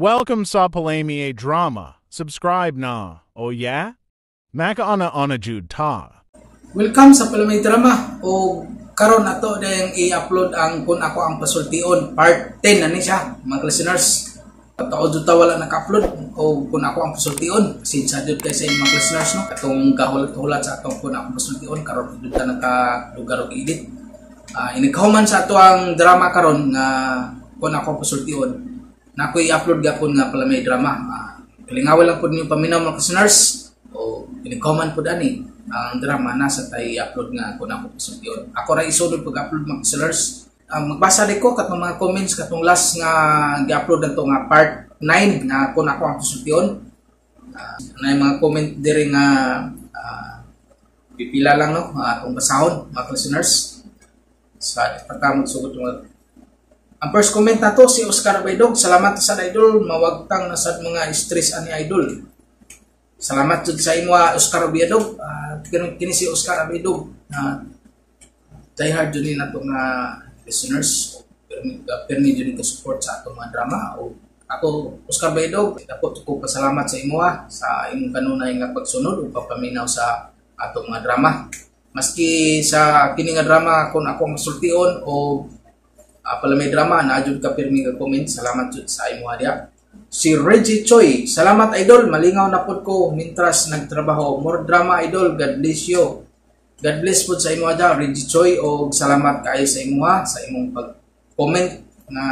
Welcome sa Palami Drama. Subscribe na. Oh yeah? Makauna-una jud ta. Welcome sa Palamay Drama o karon ato dayang i-upload ang Kung Ako Ang Pasultion part 10 na ni siya, mga listeners. Pagkaod jud ta wala naka-upload o Kung Ako Ang Pasultion. Pasensya jud kay sa inyong mga listeners, no. Katong gahulat-hulat sa atong Kung Ako Ang Pasultion, karon jud ta nakalugar og edit. Inighuman sa ato ang drama karon nga Kung Ako Ang Pasultion. Na ako i-upload gapon nga Palamay Drama. Kalingawan lang po ninyo paminaw, mga listeners, o inighuman po ani ang drama na sa tay upload nga Kung Ako Pasultion. Ako ra isunod pag-upload, mga listeners. Magbasa di ko katong mga comments katong last nga gi-upload nato nga part 9 nga Kung Ako Ang Pasultion. Na mga comment diri nga pipila lang, no, atong basahon, mga listeners. Sa pagkamot sugod mga ang first comment nato si Oscar Baydog, "Salamat sa idol, mawagtang na sad mga stress ani, idol." Salamat jud sa imo, Oscar Baydog. Kini si Oscar Baydog na diehard jud ni nato nga listeners. Permi jud ni support sa atong mga drama. O ako, Oscar Baydog, dako ko pasalamat sa imo sa imong kanunay nga pagsunod ug pagpaminaw sa atong mga drama. Maski sa kini nga drama Kung Ako Ang Masultion o Palamay Drama, naa jud ka pirmi nga comment. Salamat jud sa imo diya. Si Reggie Choi, "Salamat idol, malingaw na pod ko mintras nagtrabaho. More drama, idol, God bless you." God bless pod sa imo diya, Reggie Choi, og salamat kaayo sa imo sa imong pag-comment na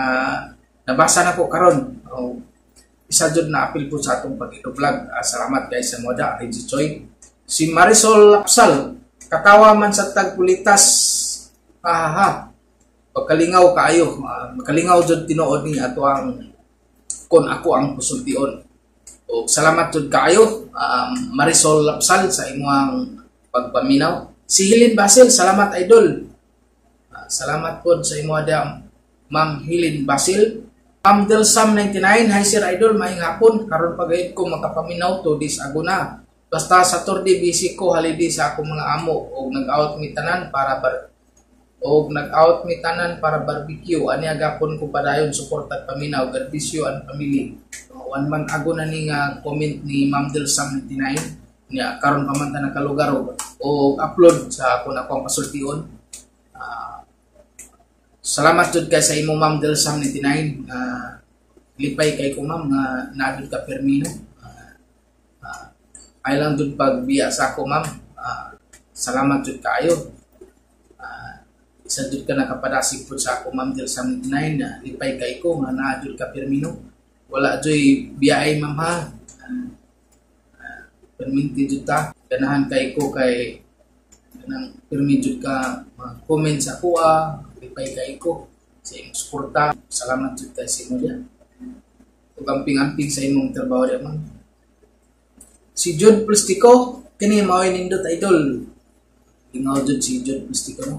nabasa na ko karon. O isa jud na apil po sa atong pag-vlog. Salamat kaayo sa imo diya, Reggie Choi. Si Marisol Lapsal, "Katawa man sa tagpulitas. Ahaha. Pagkalingaw kaayo." Makalingaw jud tinuod ni ato ang Kung Ako Ang Pasultion. O salamat jud kaayo, Marisol Lapsal, sa imong pagpaminaw. Si Helen Basil, "Salamat idol." Salamat pod sa imo ada, Ma'am Helen Basil. Ma'am Delsam 99, "Hi sir idol, maayong hapon. Karon pagayod ko makapaminaw, 2 days ago na. Basta Saturday busy ko, holiday sa akong mga amo og nag-out mi tanan para barbecue. Ani agapon ko padayon support at paminaw. God bless you and family." 1 month ago na ni nga comment ni Ma'am Delsam 99 niya, karon pa man ta nakalugar og upload sa Kung Ako Ang Pasultion. Salamat jud kay sa imo, Ma'am Delsam 99. Lipay kay ko, ma'am, nga naa jud ka permino. Ay lang jud pagbiya sa ako, ma'am. Salamat jud kaayo. Isa jud ka nakapadasig pud sa ako, Ma'am Delsam 99, na lipay kay ko nga naa jud ka permino. Wala joy biyay, ma'am, ha. Perminti jud ta. Ganahan kay ko kay kanang pirmi jud ka comment sa kuha. Lipay kay ko sa imong suporta. Salamat jud kay sa imo diya. Ug amping-amping sa imong trabaho diya, ma'am. Si Jude Plastico, "Kini mao'y nindot, idol." Ingaw jud si Jude Plastico, no.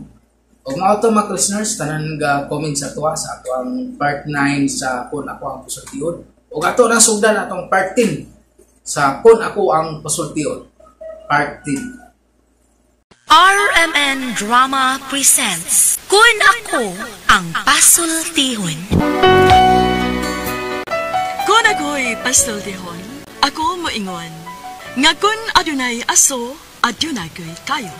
Og mao to, mga listeners, tanan ga comment sa tuwa sa ato ang part 9 sa Kung Ako Ang Pasultion. Og ato na sugdan atong part 10 sa Kung Ako Ang Pasultion. Part 10. RMN Drama presents Kun Ako Ang Pasultihon. Kung ako'y pasultihon, ako moingon nga kun adunay aso, adunay ko'y kayo.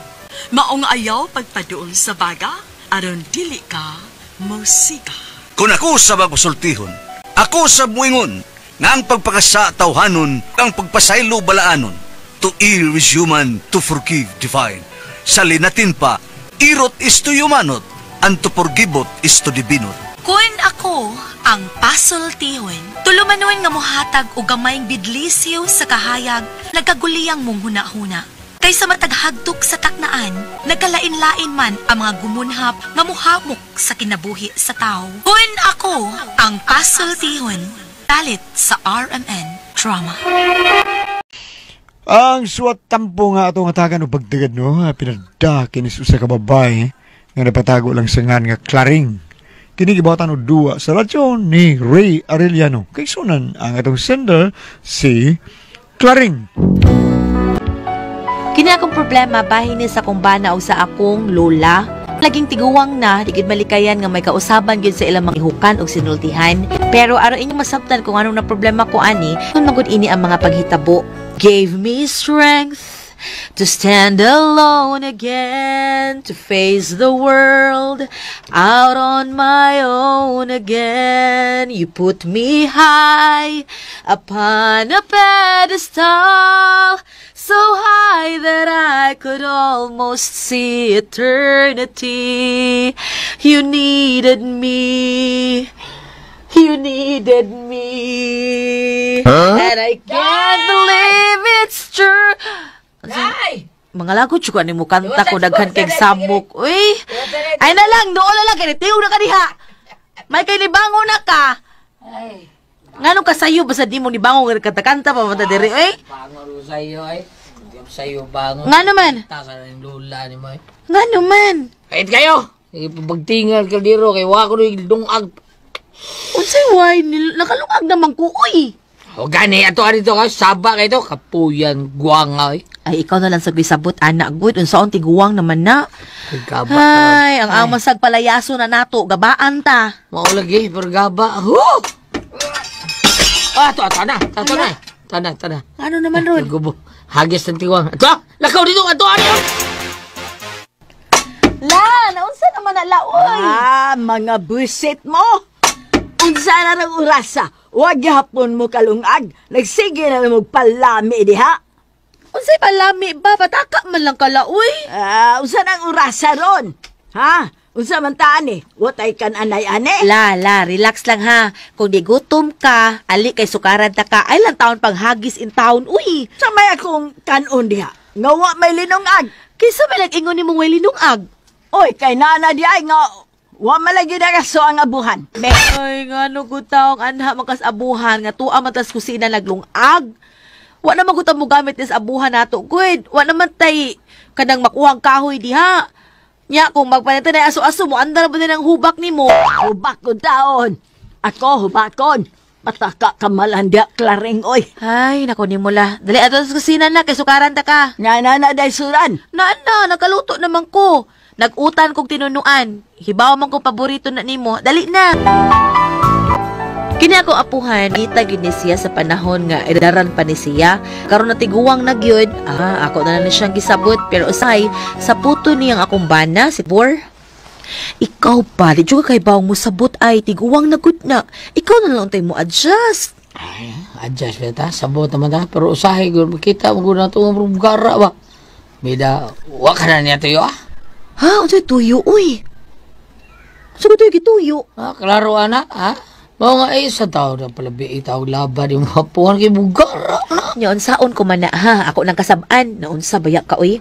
Maong ayaw pagpaduol sa baga, aron dili ka musika. Kung ako sa magpasultihon, ako sa muingon, nga ang pagpakasa tawhanon, ang pagpasaylo balaanon. To err is human, to forgive divine. Sa Linatin pa, irot is to humanot, and to forgiveot is to divinot. Kun Ako Ang Pasultihon. Tulumanon nga mohatag og gamayng bidlisiw sa kahayag, nagkaguliyang mong huna-huna. Kaysa matag hagtok sa taknaan, nagkalain-lain man ang mga gumunhap nga muhamok sa kinabuhi sa tao. Kun Ako Ang Pasultihon. Dalit sa RMN Drama. Ang suwat tampo nga atong hatagan og pagtagad, no, pinada kini sa usa ka babae nga napatago lang sa ngan nga Klaring. Kini gibuhatan og duwa sa radyo ni Ray Arellano. Kay sunan ang atong sender si Klaring. Kini akong problema bahin ni sa akong bana o sa akong lola. Laging tiguwang na, di gid malikayan nga may kausaban gyud sa ilang mga ihukan og sinultihan. Pero aron inyong masabtan kung anong na problema ko ani, kung magud ini ang mga paghitabo. Gave me strength to stand alone again, to face the world out on my own again. You put me high upon a pedestal, so high that I could almost see eternity. You needed me. You needed me. And I can't believe it's true. Ay! Mga lagot jud ni mo kanta ko daghan kay samok. Uy. Ay na lang, doon na lang kay tiyo na ka diha. May kay nibangon na ka. Ay, Ngano ka sayo basta di mo nibangon nga kanta-kanta pa man ta diri oy. bangon ko sa iyo ay. Hindi ko sa iyo bangon. Ngano man? Ta ka na yung lula ni mo ay. Ngano man? Kahit kayo! Ipabagtingal kaldero kay wa ko rin dungag. Unsay why nakalungag naman ko oy. O gani, ato dito ka, saba kayo to, kapuyan, guwanga ay. Ay ikaw na lang sa gisabot ana gud unsaon tiguwang naman na. Gaba. Ay, ang amasag palayaso na nato, gabaan ta. Mao lagi, pero gaba. Huh! Ah, ato, ato na, ato na. Tana, tana. Ano naman ron? Gubo. Hagis ng tiwang. Ato, lakaw dito, ato, ano? La, naunsa naman na la oy. Ah, mga busit mo! Unsa na ng orasa? Wag gihapon mo kalungag. Nagsige na lang palami diha. Unsay palami ba? Pataka man lang kala oy. Ah, unsa nang orasa ron? Ha? Unsa man taan eh? Watay kan anay-ane? La, la, relax lang ha. Kung di gutom ka, ali kay sukaran ta ka, ay lang taon pang hagis in town, uy. Sa may akong kanon diha. Nga wa may linungag. Kaysa may nag-ingon ni mong way linungag. Oy, kay nana di ay nga wa malagi na kaso ang abuhan. Be. Ay, nga no, good taong anha makas abuhan, nga tuwa matas kusina naglungag. Wa naman gud ta mo gamit nis abuhan nato, good. Wa naman tay kanang makuhang kahoy diha. Nya, kung magpalitan ay aso-aso mo, andar ba din ang hubak nimo? Hubak ko taon. Ako hubakon. Pataka kamalan diha klaring oy. Ay, nako nimo la. Dali ato sa kusina na, kay sukaran ta ka. Nga nana day suran. Na na, nakaluto naman ko. Nag-utan kog tinunuan. Hibaw man ko paborito na nimo. Dali na. Kini ako apuhan, kita gyud ni siya sa panahon nga idaran pa ni siya. Karon na tiguwang na gyud. Ah, ako na lang ni siyang gisabot pero usahay sa puto niyang akong bana si Bor. Ikaw pa, di jud ka kay bawng mo sabot ay tiguwang na gud na. Ikaw na lang untay mo adjust. Ay, adjust ba ta? Sabot naman ta. Pero usahay, gud, makita mo gud na ito, ang gara ba? Bida, wa ka na niya tuyo ah. Ha, unsay tuyo uy? Sa ko tuyo gituyo? Ah, klaro ana, ha? Mao nga ay sa tao na palabi itaw laban yung mapuhan kay bugara na. Nya unsaon ko man na ha, ako nang kasab-an, naunsa baya ka oy.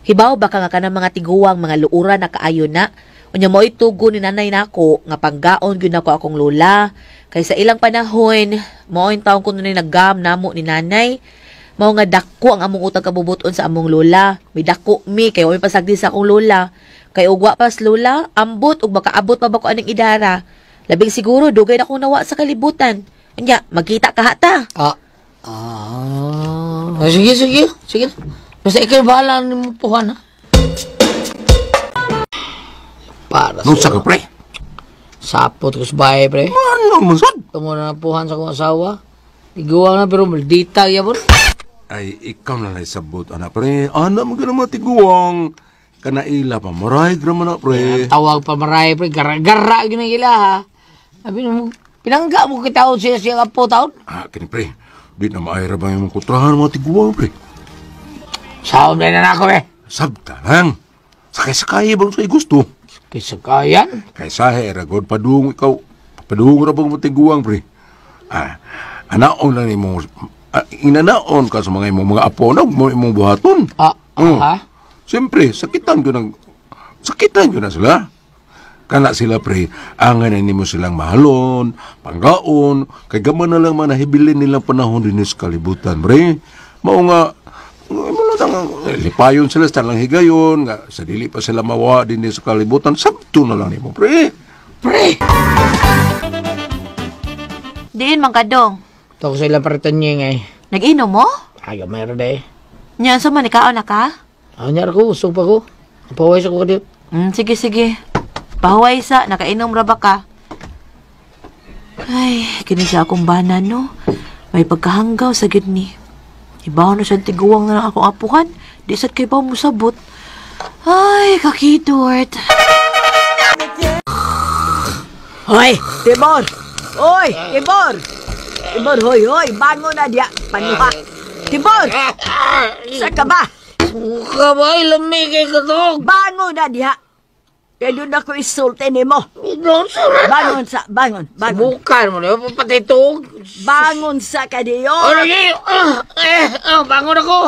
Hibaw ba ka nga kanang mga tiguwang mga luura na kaayo na. Unya mo'y tugo ni nanay nako nga panggaon gyud nako akong lola. Kay sa ilang panahon, mao yung taong kuno ni naggam namo ni nanay. Mao nga dako ang among utang kabubuton sa among lola. May dako mi kay wa mi pasagdi sa akong lola. Kay ugwa pas lola, ambot ug makaabot pa ba ko aning idara. Labing siguro dugay na akong nawa sa kalibutan. Unya, magkita ka hata. Ah, ah, sige, sige, sige. Basta ikaw bahala ni mo puhan, ha? Para Nung sa ka, pre? Sapot ko sa bahay, pre. Ano man sad? Tamo na napuhan sa akong asawa. Iguwa na pero maldita yapon. Ay, ikaw na lang sabot, anak, pre. Anak mo ganun mga tiguang. Kanaila pa, maray graman na, pre. Tawag pa maray, pre. Gara-gara yun ang ila, ha? Sabi mo, pinangga mo kita siya siya kapo taon. Ah, kini, pre. Di na maayra ba yung mga kutrahan mga tiguang, pre? Sahod na na ako, eh. Sabta lang. Sakay-sakay ba sa gusto? Kisakayan? Kaysa heragod, padung ikaw. Padung ra bang mga tiguang, pre? Ah, anaon lang nimo. Ah, inanaon ka sa mga imong mga apo na mo imong buhaton. Ah, ha? Siyempre, sakitan ko na sila. Kana sila, pre, angan na nimo silang mahalon, panggaon, kay gaman na lang manahibilin nilang panahon din sa kalibutan, pre. Mao nga, imo lang lipayon sila sa lang higayon, nga, sa dili pa sila mawa din sa kalibutan, sabto na lang nimo, pre. Pre! Diin man kadong. Ito ko sa ilang paritan niya ngay. Nag-inom mo? Ay, gamay ra day. Nya sa man ikaon na ka? Ako niya ko, usog pa ko. Ang paway sa ko kadiyot. Sige, sige. Pahuway sa, nakainom ra ba ka? Ay, kini sa akong bana, no? May pagkahanggaw sa gid ni. Ibaw na siyang tiguang na lang akong apuhan. Di sad kay baw musabot. Ay, kakidort. Hoy, Tibor! Hoy, Tibor! Tibor, hoy, hoy, bangon na diya. Panuha. Tibor! Sa ka ba? Kabay, lami kay katog. Bangon na diha. Kaya doon ako isulti nimo. Bangon sa, bangon, bangon. Bukan mo na, pati tug. Bangon sa kadiyo. Oh, lagi! Bangon ako!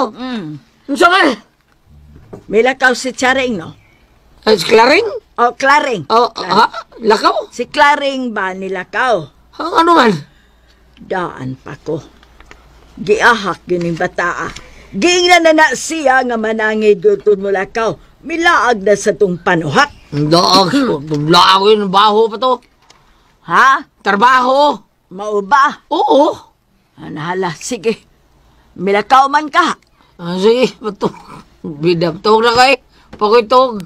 Unsa man? Milakaw si Charing, no? Ay, si Claring? Oh, Claring. Oh, ha? Lakaw? Si Claring ba nilakaw? Ha, ano man? Daan pa ko. Giahak gining bataa. Giingnan na na siya nga manangid gutod mo lakaw. Milaag na sa tong panuhak. Daag, laag yun, baho pa to. Ha? Trabaho. Mao ba? Oo. Anahala, sige. Milakaw man ka. Ah, sige, bato. Bida, tug na kay. Pakitog.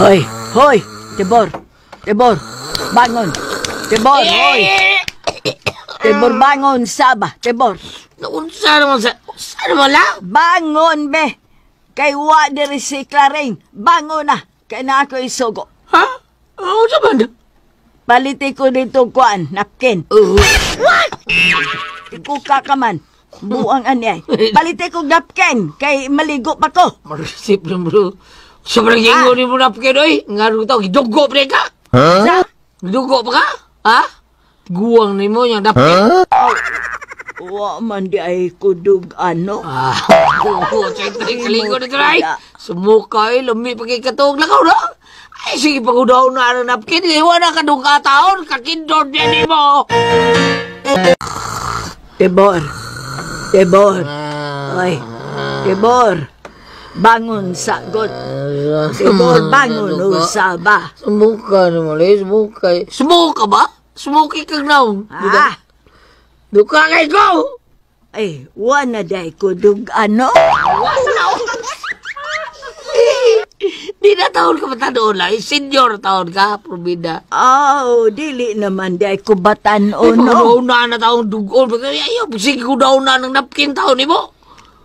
Hoy, hoy, Tibor. Tibor, bangon. Tibor, hoy. Tibor, bangon saba. Tibor. Unsa naman sa... Unsa naman lang? Bangon, be. Kay wa diri si Claring. Bangon na. Kay na ako isugo. Ha? Unsa man? Paliti ko dito kuan, napkin. What? Ikuka ka man. Buang ani ay. Paliti ko napkin kay maligo pa ko. Marisip na bro. Sobrang ingon ni mo napkin, oy. Nga rin tao, gidugo pa ka. Sa? Gidugo pa ka? Ha? Guwang ni mo yung napkin. Wa man di ay kudug ano. Ah, oo, siyempre, kalingo na try. Sumuka, eh, lami pa kay katog. Lakaw na. Ay, sige, pag-udaw na ang napkin. Iwan na ka nung kataon. Kakindor niya ni mo. Tibor. Tibor. Ay, Tibor. Bangon sagot. Tibor, bangon usaba. Sumuka naman, eh. Sumuka. Sumuka ba? Sumuki kang naong. Ah, Duka kay ko! ay, wa na day kudug ano. Di na taon ka matanoon lang. Senior taon ka, probida. Aw, dili naman day ko batan-on. Ay, no. pag na taong dugon. Ayaw, sige ko daw na ng napkin taon ni mo.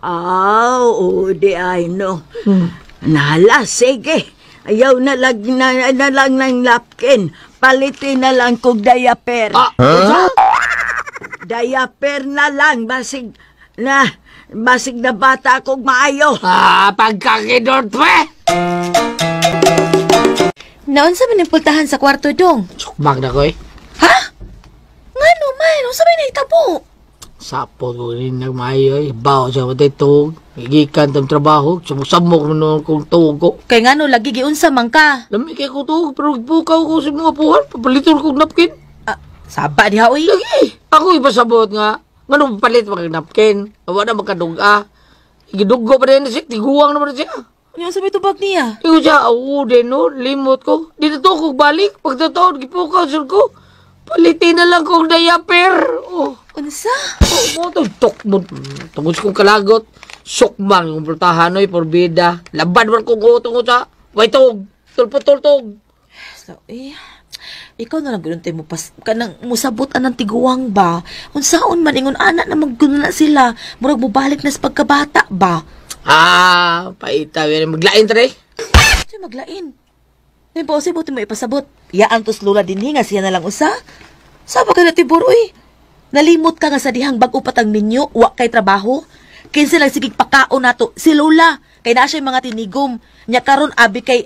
Aw, oo, di ay no. Nahala, sige. Ayaw na lang, na lang ng napkin. Palitin na lang kog diaper. Ah, huh? Diaper na lang, basig na bata kog maayo. Ah, pagkakidor, pre! Naunsa man yung pultahan sa kwarto dong? Sukmag na ko eh. Ha? Ngano man? Unsa may nahitabo? Sapot ko rin nagmayo eh. Bawo sa matay tuog. Gigikan tang trabaho. Sumusamok na noon kong tuog ko. Kay ngano lagi giunsa man ka? Lami kay ko tuog, pero bukaw ko sa mga puhan. Papaliton kong napkin. Ah, saba diha oy. Lagi! Ako ipasabot nga. Ngano papalit mga napkin? Awa na magkaduga. Gidugo pa rin siya. Tiguang naman siya. Ano sa may tubag niya? Ikaw siya, oo din no, limot ko. Dito to kong balik. Pagtataon, gipukaw sir ko. Palitin na lang kong diaper. Oh, Unsa? oh mo to, tok mo. Tungod sa kong kalagot. Sukmang yung pultahan oy, porbida. Laban man kong utong ko sa. Waitog. Tulpo-tultog. So, eh, ikaw na lang gud mo pas kanang musabot anang tiguang ba? Unsaon man ingon ana na magguno na sila. Murag mobalik na sa pagkabata ba? Ah, paita. Maglain tare. Siya maglain. May bose buti mo ipasabot. Yaan tos lula din nga siya na lang usa. Saba ka na Tibor oy. Nalimot ka nga sa dihang bag-o patang ninyo, wa kay trabaho. Kinsa lang sigig pakaon nato si Lola. Kay naa siya mga tinigom. Nya karon abi kay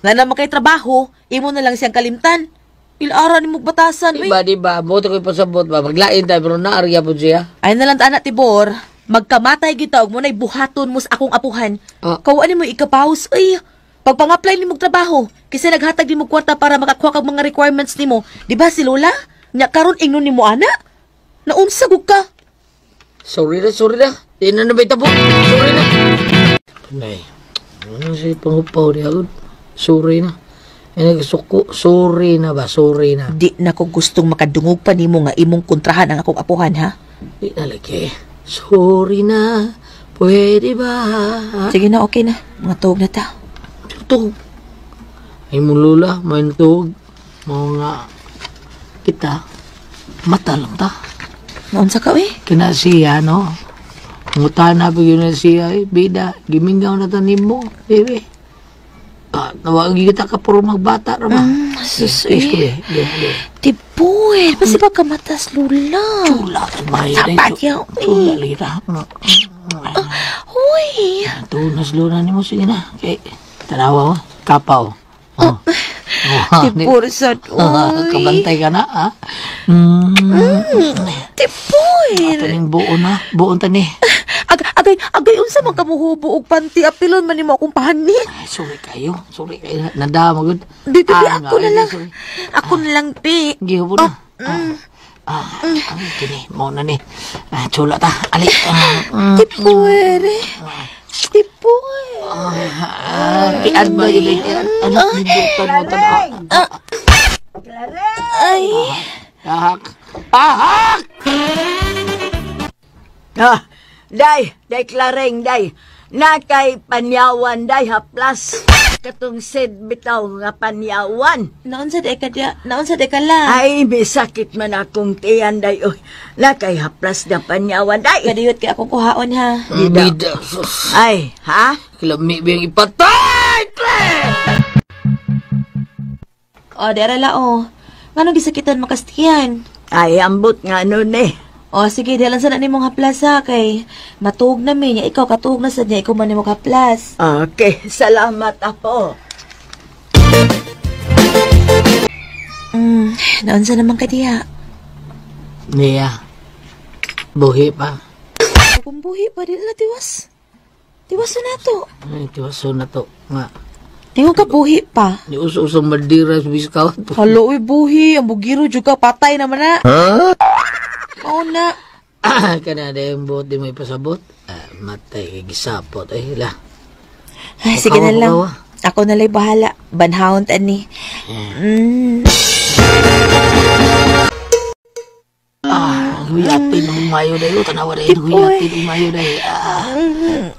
na naman kay trabaho, imo na lang siyang kalimtan. Ilara ni mo batasan oy. Diba, diba? Buti ko ipasabot ba? Maglain tayo, pero naarya po siya. Ay na lang ta anak Tibor. Magkamatay gyud og mo nay buhaton mo sa akong apuhan. Ah. Kawa nimo ikapaus oy. Pagpang-apply nimo og trabaho, kasi naghatag nimo kwarta para makakuha kag mga requirements nimo. Di ba si Lola? Nya karon ingnon nimo ana? Naunsa gud ka? Sorry na, sorry na. Di na nabay tabo. Sorry na. Nay, ano siya pangupaw niya? Sorry na. Ay, nagsuko. Sorry na ba? Sorry na. Di na ko gustong makadungog pa nimo nga imong kontrahan ang akong apuhan ha. Di na lagi. Sorry na. Pwede ba? Sige na, okay na. Mga tuog na ta. Tug. Ay mo lula, may tug. Mga kita, mata lang ta. Naunsa ka, eh? Kina siya, no? Ngutan na pa yun na siya, eh, bida. Gimingaw na tanim mo, baby. Ah, nawag kita ka puro magbata, rama. Sus, Eh, eh. eh, eh, eh. Tibuel, basta ba kamatas, lula? Chula, tumay na Sapat yaw, Chula, eh. lira. Uy! Tunas luna ni mo, sige na. Okay. Tanawa mo, kapaw. Oh. Oh, Tibor sad, uy. Kabantay ka na, ha? Mm. Tibuel! Ito ning buo na. Buon tani. Agay, agay, unsa man kamuhubo og panty, apilon man nimo akong panit. Ay, sorry kayo. Sorry kayo. Nanda mo, good. Bi, bi, bi, Ah, ako na nga, lang. sorry. Ako na lang, bi. Gihubo na. Ah, ah, kini, mo na ni. Ah, chula ta. Ali. Ah, Tibuel. Tibuel. ah, piad ba yun? Ano, nindutan mo tan. Ay. Ahak. Ahak! Ah, day, day Clareng, day. Nakay panyawan, day, haplas. Katong sid bitaw nga panyawan. Naunsa di ka diya? Naunsa di ka la? Ay, may sakit man akong tiyan, day. Oy, nakay haplas na panyawan, day. Kadiyot kay akong kuhaon ha. Bida. Sus. Ay, ha? Kilami ba yung ipatay? Pre! O, dera la o. Nganong gisakitan makastiyan? Ay, ambot nga nun eh. O, sige, di lang sana nimong haplas ha, kay matuog na mi. Nya, ikaw, katuog na sad niya, ikaw man nimong haplas. Okay, salamat apo. Naunsa naman ka diha? Niya. Buhi pa. Kung buhi pa, di na tiwas. Tiwas na to. Ay, tiwaso na to. Nga. Tingo ka buhi pa. Ni uso-uso madira sa biskawat. Halo, uy, buhi. Ang bugiro, juga patay naman na. Oo na. Kana na yung buot di mo ipasabot. Ah, matay kay gisapot. Ay, la. Ay, sige na lang. Bukawa. Ako na lang bahala. Banhawon ta ni. Ah, huyatin ang mayo dayo. Tanawa dayo. Huyatin ang mayo dayo. Ah,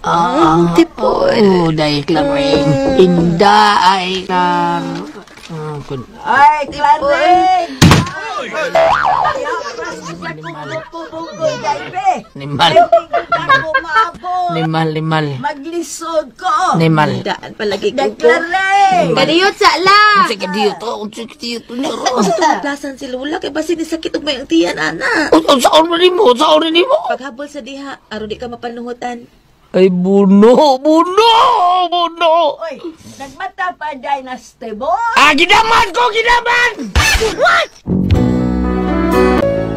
ah, Tipon. Oh, day, Clareng. Inda ay kar... Ay, Clareng! Nimal. Nimal, nimal. Maglisod ko. Nimal. Daan palagi ko. Day, Clareng! Kadiyot sa la! Unsa ka diyo to? Unsa ka diyo to? Unsa to maplasan si Lola kay basin ni sakit ug may ang tiyan ana. Unsa on nimo? Unsa on nimo? Paghabol sa diha aron di ka mapanuhutan. Ay, buno, buno, buno. Oy, nagmata pa day na stable. Ah, gidaman ko, gidaman!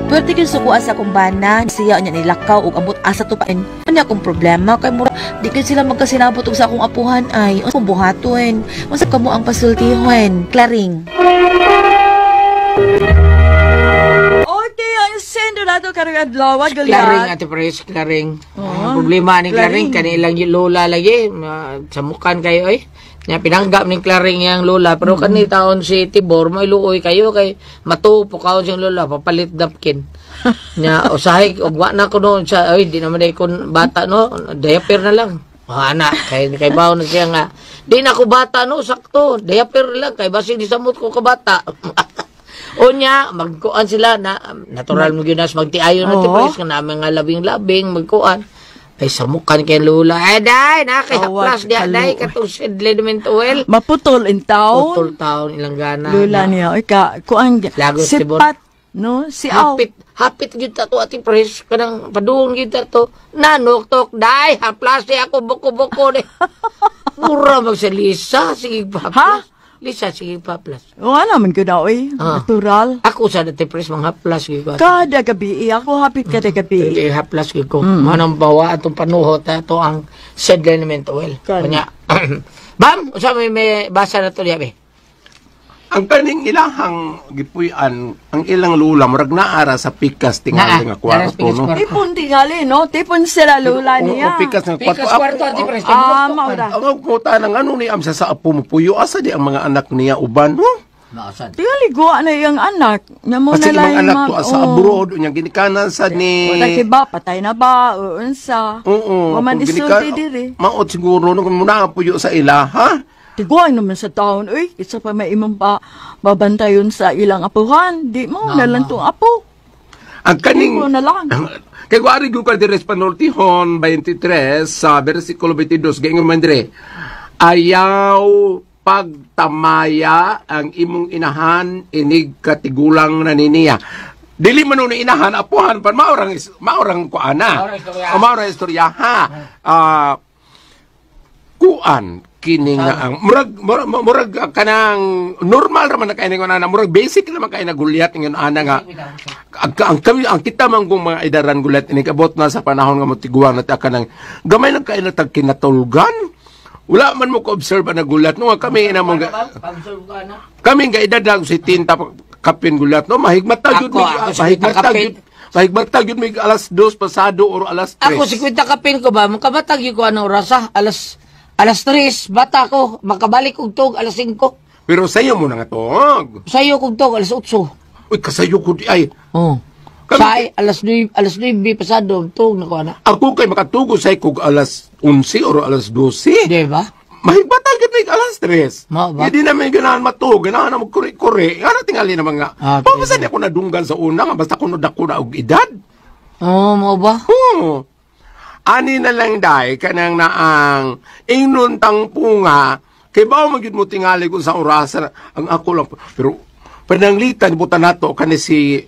Pwerte gyud sukuan sa akong bana, siya unya nilakaw ug ambot asa to pa. Ano akong problema kay mura di gyud sila magkasinabot og sa akong apuhan ay. Unsa akong buhaton? Unsa kamo ang pasultihon? Klaring. Okay, ang sendo nato karong adlaw, Klaring, Goliath. Ate Pres, Klaring. Ang problema ni Klaring, kanilang yung lola lagi, samukan kayo eh. Nya pinanggap ni Klaring yang lola, pero kani taon si Tibor, may luoy kayo kay matupo kaon siyang lola, papalit napkin. Nya usahay og wa na ko noon siya, ay di naman ay kon bata no, diaper na lang. Ah, ana, kay kay bawo na siya nga. Di na ko bata no, sakto, diaper lang kay basig di samot ko ka bata. Unya, magkuan sila na natural mo gyud nas magtiayon na ti Pres nga namin nga labing-labing magkuan. Ay samukan kay Lola. Ay day, na kay Awa, haplas di day kaluoy. katong sedlin oil. Maputol in taon. Putol taon ilang gana. Lula niya. Oy, ka, kuan, Lagos, Tibor. sipat, no? Si Aw. Hapit, hapit gyud ta to ati Pres kanang padung gyud ta to. Nanuktok day, haplas di ako buko-buko di. Mura mag sa Lisa, sige pa haplas. Lisa, sige pa haplas. Wala man gud oy. Ah. Natural. Ako sa dati Pres mga haplas gyud ko. Kada gabi, eh, ako hapit kada gabi. Hindi haplas gyud ko. Manang bawa atong panuhot ato ang sedlin oil. Kani. Kanya. Bam, usa may basa na to diya be. Ang kaning ilahang gipuy-an, ang ilang lula murag naara sa pikas tingali Naa, nga kwarto naa sa pikas no. kwarto. Tipon tingali, no? Tipon sila lula niya. O, pikas nga kwarto. Pikas kwarto ati Pres. Ah, maura. Ang kumuta ng ano ni amsa sa apo mo puyo asa di ang mga anak niya uban no? Maasad. Tingali guwa na iyang anak. Nya mo Kasi na lang imong anak ma- to sa oo. abroad unya ginikanan sa ni Wala kay ba patay na ba o unsa. Oo. Wa man kung isulti diri. Maot siguro no kung muna puyo sa ila, ha? Tiguan naman sa taon uy, isa pa may imong pa babantayon sa ilang apuhan. Di mo na lang tong apo. Ang kaning Di mo na lang. Kay kuari gyud ka diri sa Panultihon 23 sa versikulo 22 gaingon man dire. Ayaw pagtamaya ang imong inahan inig katigulang na niniya. Dili man ni inahan apuhan pan maorang maorang kuana. Maorang istorya. O, maorang istorya ha. Ah, kuan kini nga ang murag murag, murag kanang normal ra man na kay ningon ana, murag basic naman kay na gulyat ingon ana nga ang kami ang kita man kung mga idaran gulyat ini kabot na sa panahon nga motiguang na ta kanang gamay lang kay na tag kinatulgan, wala man mo ko-observe na gulat no nga kami ina mong Pag-observe ka na. Kami nga edad lang si tinta kapin gulat no mahigmata gyud Ako, mig ako si mahigmata Kapin. gyud mahigmata gyud mig alas 2 pasado or alas 3. Ako si Kwenta Kapin ko ba, makabatag yun ko ano oras ah? Alas 3, bata ko, makabalik kog tug, alas 5. Pero sayo mo na nga tog. Sayo kog tug, alas 8. Uy, kasayo ko di ay. Oo. Kami- Say, alas 9, alas 9 pasado, tug na ko ana. Ako kay makatugo sa kog alas 11 or alas 12. Di ba? Mahigmata gyud mig alas 3. Mao ba? Hindi na may ganahan matuog, ganahan na magkuri-kuri. Ano tingali na mga. Ah, Pa basta di ako nadunggan sa una nga basta kuno dako na og edad. Oo, mao ba? Oo. Ani na lang day kanang naang ingnon tang punga kay bawo magyud mo tingali kung sa orasan ang ako lang pero pananglitan buta nato kani si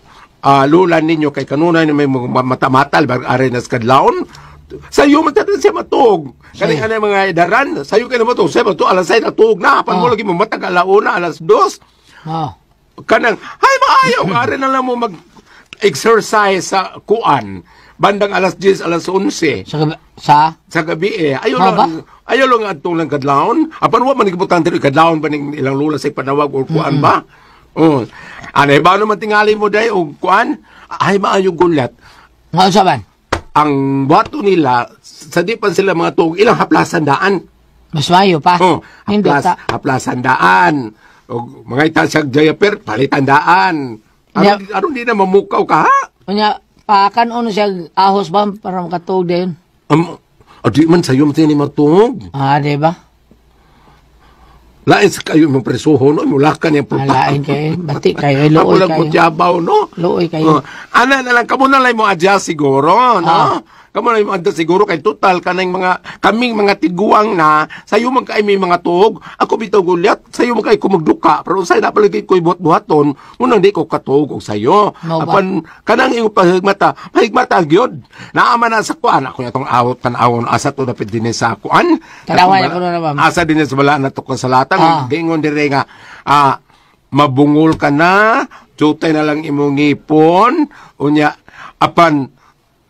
lola ninyo kay kanunay na may mga matamatal bag are nas kadlawon sayo man tanan siya matug kani ana mga idaran sayo kay na matug sayo matug alas 6 na tuog na pan mo lagi mo matag alauna alas 2 Oo. kanang hay maayo are na lang mo mag exercise sa kuan bandang alas 10 alas 11 Sa gabi, sa? sa gabi eh ayo Ma ba? lang ayo lang adtong lang kadlawon apan wa man gibutan diri kadlawon ba ning ilang lula sa panawag or kuan ba. Oh, anay ba naman tingali mo day og kuan ay maayo gulat Nga unsa man? ang bato nila sa di pa sila mga tuog ilang haplasan daan. Mas mayo pa. Oh, Nindot haplas, ta. haplasan daan. Og mga itan siya jayaper, palitan daan. Aron, aron di na mamukaw ka ha? Unya, pakan ono siya ahos ba para makatuog din. Di man sayo man ni matungog. Ah, di ba? Lain sa kayo mong presuho, no? Mulakan yung Ah, lain kayo. Bati kayo. Ako Luoy lang kayo. kutyabaw, no? Luoy kayo. Oh, ana na lang, kamo na lang mo adjust siguro, no? Ah. Kamo na lang mo adjust siguro kay total kanang mga kaming mga tiguang na sayo man kay may mga tuog. Ako bitaw gulyat, sayo man kay ko magduka, pero usay na palagi ko buhat-buhaton, munang di ko katuog og sayo. Mao ba? Apan kanang imong pahigmata, mahigmata gyud. Naa man na sa kuan ako atong awot tan-awon asa to dapit dinhi sa kuan. Tanawan ako na naman. Asa dinhi sa balaan na to kasalatan, Ah. gingon dire nga mabungol ka na, jutay na lang imong ngipon, unya apan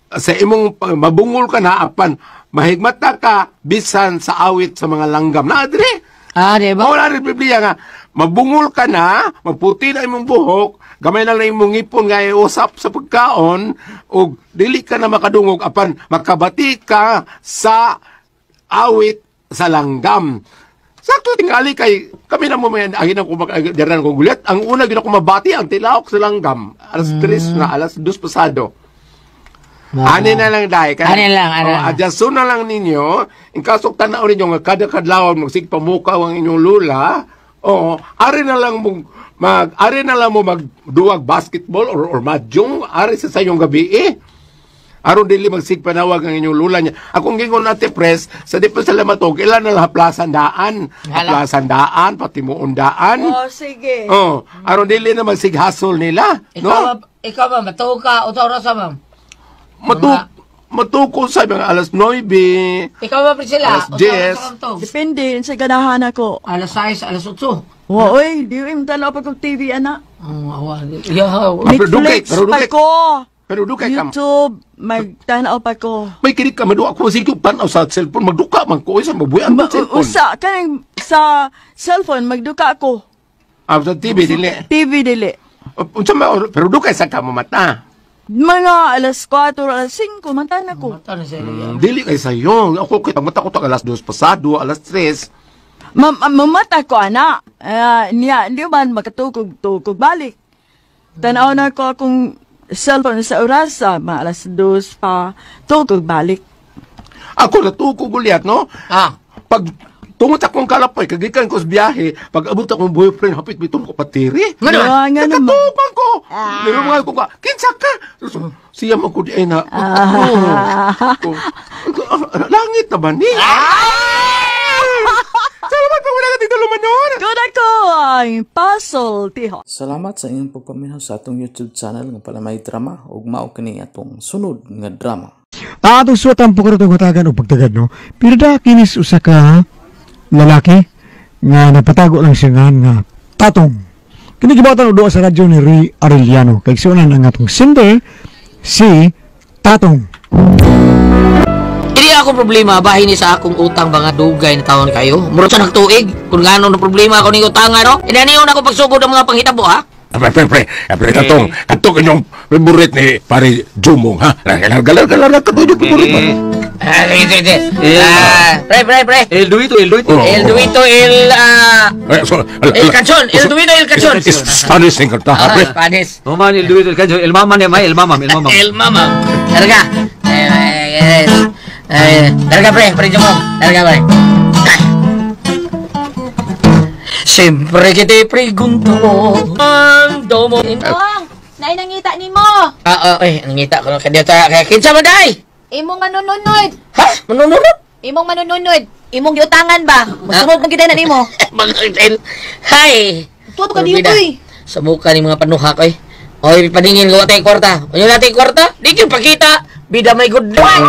sa imong mabungol ka na apan mahigmata ka bisan sa awit sa mga langgam. Na dire. Ah, di ba? Wala rin Biblia nga mabungol ka na, maputi na imong buhok, gamay na lang imong ngipon nga iusap sa pagkaon ug dili ka na makadungog apan makabati ka sa awit sa langgam. Sakto tingali kay kami na mo may agin ang kumakajaran ko gulat. Ang una gyud ako mabati ang tilaok sa langgam. Alas 3 na alas 2 pasado. Ani na lang dai. Ani lang, ani Oh, lang. adjusto na lang ninyo. In kaso tanaw ninyo nga kada kadlaw magsigpamukaw ang inyong lula, oo, ari na lang mo magduwag basketball or mahjong ari sa sayong gabi eh. Aron dili magsigpanawag ang inyong lula niya. Akong gingon nate pres, sa di pa sila matog, ilan na lang haplasan daan. Hala. Haplasan daan, pati muon daan. Oh, sige. Oh, aron dili na magsighasol nila, Ikaw, no? ikaw ba, matuog ka, o oras ma'am? Matuko sa mga alas 9. Ikaw ba, Priscilla? Alas 10. Depende sa ganahan ako. Alas 6, alas 8. Wa oy, di mo tanaw pa kog TV ana. Oh, awa. Yeah. Pero dugay, Netflix pero pa dugay. ko. Pero dugay ka. YouTube, magtanaw pa ko. May kinig ka maduwa ko sige tanaw sa cellphone magduka man ko sa mabuyan man cellphone. Usa kanang sa cellphone magduka ako. Ah, sa TV dili. TV dili. Unsa man pero dugay sa ka mamata. Mga alas 4, alas 5, mata na ko. Mata na siya. Dili kay sayo. Ako kay mata ko tag alas 2 pasado, alas 3. Mamata ko ana. Niya, di man makatukog-tukog balik. Tanaw na ko akong cellphone sa orasa, mga 2:00 pa, tukog balik. Ako natukog ulit, no? Ah. Pag tungot akong kalapoy, kagikan ko sa biyahe, pag abot akong boyfriend, hapit bitong ko patiri. Nga naman? Nga naman. Nakatukan ko! Nilungan ko ka, kinsa ka! Siya man ko di ay na. Langit na ba ni? Salamat po wala natin tulumanon! Good ako ang pasultihon. Salamat sa inyong pagpaminaw sa atong YouTube channel nga Palamay Drama ug mao kini atong sunod nga drama. Atong suwatan po karon hatagan og pagtagad, no. Pero da kinis usa ka lalaki nga napatago lang siya nga Tatong. Kini gibatan og duha sa radyo ni Ray Arellano. Kay sunan ang atong sender si Tatong. Hindi ako problema, bahin ni sa akong utang mga dugay na taon kayo. Murot sa nagtuig, kung gano'n na problema ako ning utang, ano? Inaniyon ako pagsugod ang mga panghitabo, ha? Pre, pre, pre, pre, katong, katong inyong favorite ni pare Jumong, ha? Galar-galar ka to yung favorite ba? Sige, sige. Pre, pre, pre. El duito, el duito. El duito, el, el canción, el duito, el canción. Spanish ng kanta, ha, pre? Spanish. No man, el duito, el canción. El mama niya, may, el mama, el mama. El mama. Larga. Larga, pre, pre, Jumong. Larga, pre. Siyempre que te pregunto. Ando mo. Imong, nainangita nimo. Nangita ko kaya kaya kinsa man day? Imong manununod. Ha? Manununod? Imong manununod. Imong giutangan ba? Mosunod man gid na nimo. Hay. Tuwa ka dito eh. Sa muka ni mga panuha ko eh. Oy, paningin ko atay kwarta. Unyo natin kwarta? Di gyud pakita. Bida may good luck.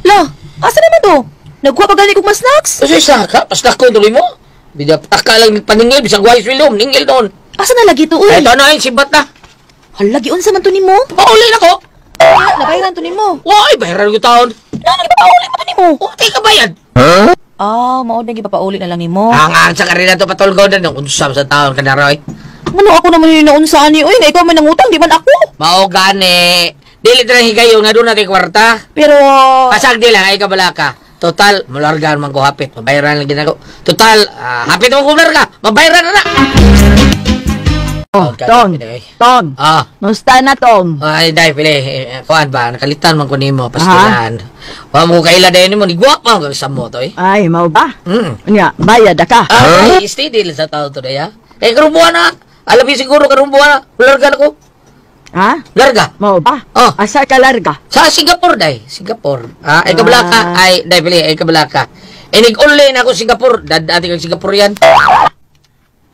Lo, asa naman to? Nagkuha pa gani kog mas snacks? Kasi sa ka, pasnak ko tuloy mo. Bida taka lang paningil bisag wise wilom, ningil doon. Asa na lagi to uy? Ay, to na sibat na. Hala, giunsa man to nimo? Pauli na ko. Nabayaran to nimo. Why, bayaran ko taon. Ano gipapauli mo to nimo? Uti ka bayad. Huh? Ah, mao na gipapauli na lang nimo. Ang sa karina to patulgo na nung unsam sa taon ka na roy. Ano ako naman yung naunsa ani uy, nga ikaw man nangutang di man ako. Mao gani. Dili tra higayon nga doon natin kwarta. Pero pasag di lang ay kabala ka. Total, mulargaan man ko hapit. Mabayaran lang ginako. Total, hapit mo kung larga. Mabayaran na na. Oh, Tong, Tong. Ah. Musta na, Tong? Ay, dai, pili. Kuan ba? Nakalitan man ko nimo, pastilan. Wa mo kaila dahil nimo. Nigwak pa sa mo to, eh. Ay, mau ba? Mm. Nya, bayad ka. Ay, steady lang sa tao to, ha? Eh, karong buwan na. Alam niyo siguro karong buwan na. Larga na ko. Ha? Larga. Mau ba? Oh. Asa ka larga? Sa Singapore, day. Singapore. Ah, ay kabala ka. Ay, day, pili. Ay kabala ka. Eh, nag-online ako Singapore. Dati kang Singapore yan.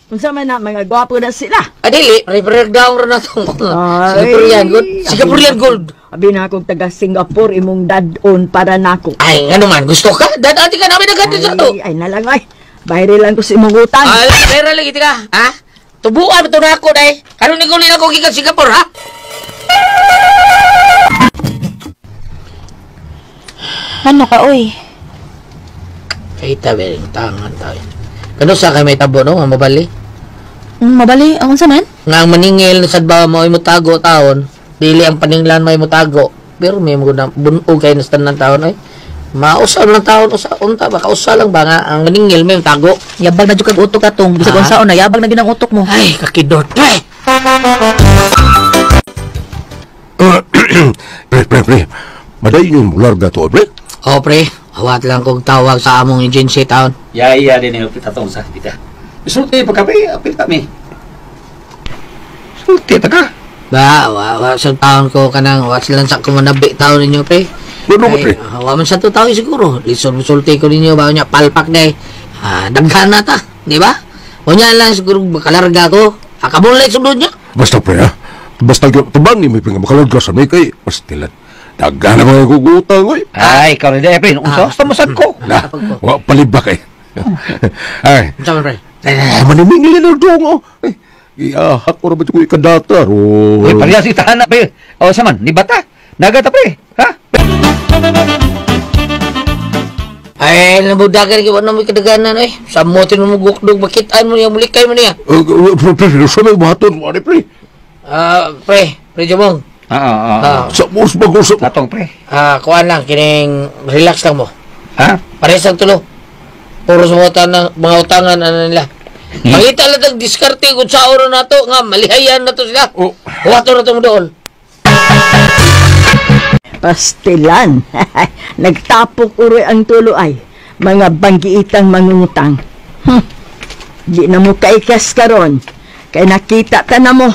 Unsa man na, mga gwapo na sila. Ah, dili. Pre-pre down rin na itong. Singaporean gold. Singaporean gold. Abi na akong taga Singapore, imong dad-on para nako. Ay, ano man, gusto ka? Dad-ati ka namin nagkati sa to. Ay, nalang ay. Bayri lang ko sa imong utang. Ay, pera lagi ka. Ha? Tubuan ito na ako, day. Karon ni ako gikan Singapore, ha? Ano ka, oy? Kita, bering tangan tayo. Kano sa kay may tabo, no? Mabali? Mabali? Ang unsa man? Nga ang maningil sad ba mo ay mutago taon, dili ang paninglan mo ay mutago. Pero may mga bunog kay na ng taon ay. Mausa lang taon usa unta ba kausa lang ba nga ang maningil may mutago. Yabag na jud kag utok atong bisag unsaon na yabag na gyud ang utok mo. Ay, kakidot. Pre. Pre, pre, pre. Madayon yung larga to, pre. Oh, pre. Awat lang kong tawag sa among agency taon. Ya, iya din yung tatong sa kita. Sulti pa kami, apil kami. Sulti ta ka. Ba, wa sa taon ko kanang wa sila sa kumanabi taon ninyo, pre. Ano ko, pre? Wa man sa to taon siguro. Lisod sulti ko ninyo ba nya palpak day. Ah, daghan na ta, di ba? Unya lang siguro makalarga ko. Akabulay sunod niya. Basta pre, ha? Basta tubang ni may pinga makalarga sa may kay pastilan. Daghan na mga gugutang, oy. Ay, ikaw rin, pre. Unsa gusto mo sad ko? Na, wa palibak eh. Ay. Unsa man, pre? Manimingil na dong, oh. Ay, iahak ko ra ba ko ikadata, ro. Uy, parehas itahan na, pre. O, sa man, ni bata. Nagata, pre. Ha? Ay, nabudagan ka, wala mo ikadaganan, eh. Sa motin mo gukdog, makitaan mo niya, mulikay mo niya. Pre, pre, sa may buhaton, wala, pre. Pre, pre, Jumong. Sa mus ba ko sa... Tatong, pre. Kuhaan lang, kining relax lang mo. Ha? Parehas ang tulo. Puros mga mga utangan ano nila. Pangita lang tag diskarte kung sa oro na to nga malihayan na to sila. Oh. Huwato na to mo doon. Pastilan. Nagtapok uroy ang tulo ay. Mga banggiitang mangungutang. Di na mo kaikas karon. Kay nakita ta na mo.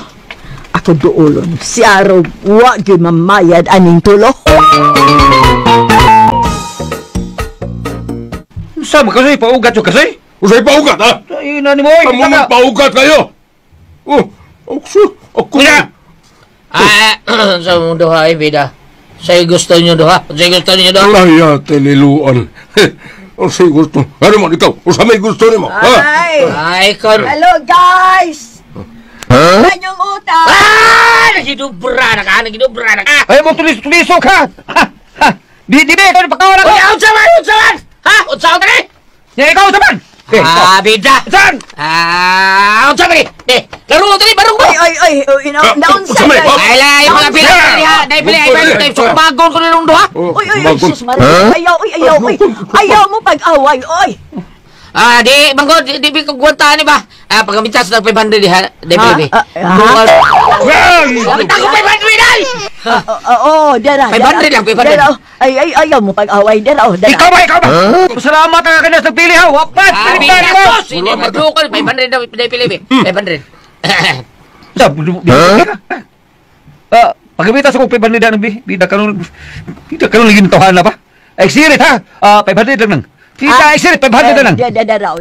Ako duolon. Si Arog, wa gyud mamayad aning tulo. Sama kasi, paugat yung kasi. Usay paugat, ha? Ay, nani mo, oy. Amo paugat kayo! Oh, ako. Kuya! Ah, sa mong duha ay bida. Sa'yo gusto niyo duha. Sa'yo gusto niyo duha. Alaya, teliluan. Usay gusto. Ano man ikaw? Usa may gusto nimo. Ha? Ay! Ay, kon. Hello, guys! Ha? Kanyang utang! Ah, nagidubra na ka, nagidubra na ka. Ay, mo tulis-tulisok, ha? Ha? Ha? Di, di, di, ikaw napakawa na Uy, ka. unsa man, unsa man? Ha? Unsa man eh? Ya, ikaw, saman! Eh, ikaw. Ah, bida. Saan? Ah, unsa man eh? Eh, laro mo dali, barong mo. Ay, ay, ay! Uy, naunsa Unsa may- guys? Ay, lay, mga pila dali ha. Dai pili, ay pili, dai sukbagon ko nilong duha. Uy, uy, uy, sus, Maria. Ayaw, uy, ayaw, uy. Ayaw mo pag-away, uy. Ah, di, bangko, di ko gwantahan ni ba? Ah, pagamitas ng 500 diha, dai pili. Ah, ah, Gamit ako 500 dai. Oo, dara. 500 lang, 500. Dara, oh. Ay, ay, ayaw mo pag-away, dara, oh, dara. Ikaw ba, ikaw ba? Salamat ka kanya sa pili, ha? Wapat! Ah, Pilip bida, mo! sus, hindi madukol, 500 daw, dai pili, 500. Ah, pagamitas ako 500 na bida kanon lagi nitohan na pa. Ay, sirit, ha? Ah, 500 lang nang. Tita, ay sirit, 500 na lang. Dara, dara, oh.